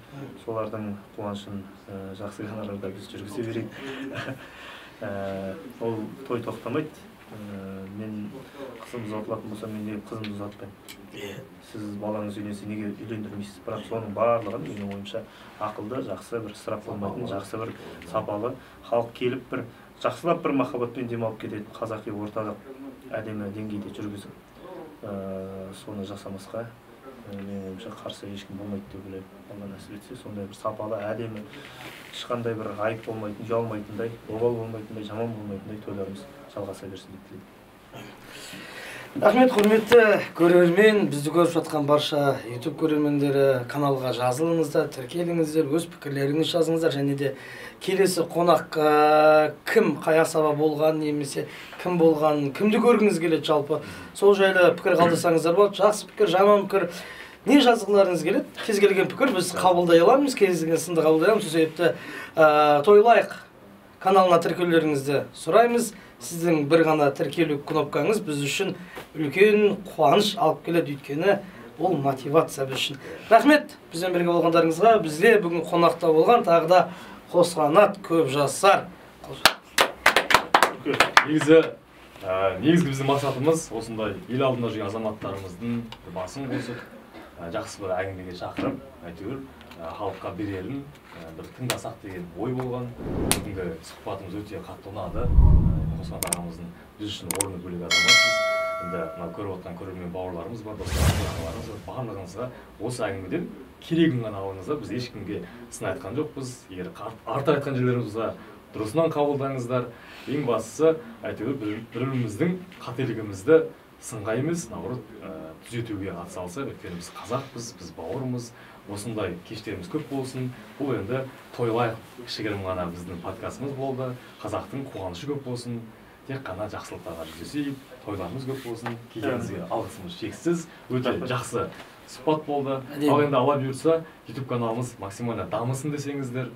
солардың қуанышын жақсы гонорарда біз жүргізе берейік. Ол той тоқтамайды. Мен қызым ұзатылатын болса, мен неге қызымды ұзатпаймын? Сіз балаңыз үйленсе, неге үйлендірмейсіз? Бірақ соның барлығын менің ойымша ақылды, жақсы бір ысырап болмайтын, жақсы бір сапалы, халық келіп бір жақсылап бір махаббатпен демалып кететін қазақи ортада әдемі деңгейде жүргізіп, соны жасамасқа менің ойымша қарсы ешкім болмайды деп ойлаймын. Алла нәсіп етсе, сондай бір сапалы, әдемі, ешқандай бір айып болмайтын, ұялмайтындай, обал болмайтындай, жаман болмайтындай тойларымыз жалғаса берсін деп тілеймін.
Рахмет, құрметті көрермен, бізді көріп жатқан барша YouTube көрермендері, каналға жазылыңыздар, тіркеліңіздер, өз пікірлеріңізді жазыңыздар, және де келесі қонақ кім, қай асаба болған, немесе кім болған, кімді көргіңіз келеді жалпы, сол жайлы пікір қалдырсаңыздар болады. Жақсы пікір, жаман пікір, не жазғыларыңыз келеді, кез келген пікір біз қабылдай аламыз, кез келген сынды қабылдай аламыз. Сол себепті Тойлайық каналына тіркелулеріңізді сұраймыз. Сіздің бір ғана тіркелу кнопкаңыз біз үшін үлкен қуаныш алып келеді, өйткені ол мотивация біз үшін. Рахмет бізбен бірге болғандарыңызға. Бізде бүгін қонақта болған тағы да Қосқанат Көпжасар.
Негізгі біздің мақсатымыз осындай ел алдында жүрген азаматтарымыздың басын қосып, жақсы бір әңгімеге шақырып, әйтеуір халыққа берелім, бір тыңдасақ деген ой болған. Бүгінгі сұхбатымыз өте қатты ұнады. Қосқанат ағамыздың біз үшін орны бөлек азаматсыз. Енді мына көріп отқан көрермен бауырларымыз бар, достарымыз, ағаларымыз бар, барлығыңызға осы әңгімеден керегін ғана алыңыздар. Біз ешкімге сын айтқан жоқпыз. Егер артық айтқан жерлеріміз болса, дұрысынан қабылдаңыздар. Ең бастысы, әйтеуір бір-біріміздің қателігімізді Сынға емес, наоборот, түзетуге атсалысайық. Өйткені біз қазақпыз, біз бауырмыз. Осындай кештеріміз көп болсын. Бұл енді тойлайық, кішігірім ғана біздің подкастымыз болды. Қазақтың қуанышы көп болсын, тек қана жақсылықтарға жүздесейік, тойларымыз көп болсын. Келгеніңізге алғысымыз шексіз, өте жақсы сұхбат болды.
Әдемі.
Ал енді Алла бұйыртса, YouTube каналымыз максимально дамысын десеңіздер,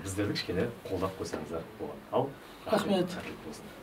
біздерді кішкене қолдап қойсаңыздар болады. Ал
Рахмет.
Рахмет болсын.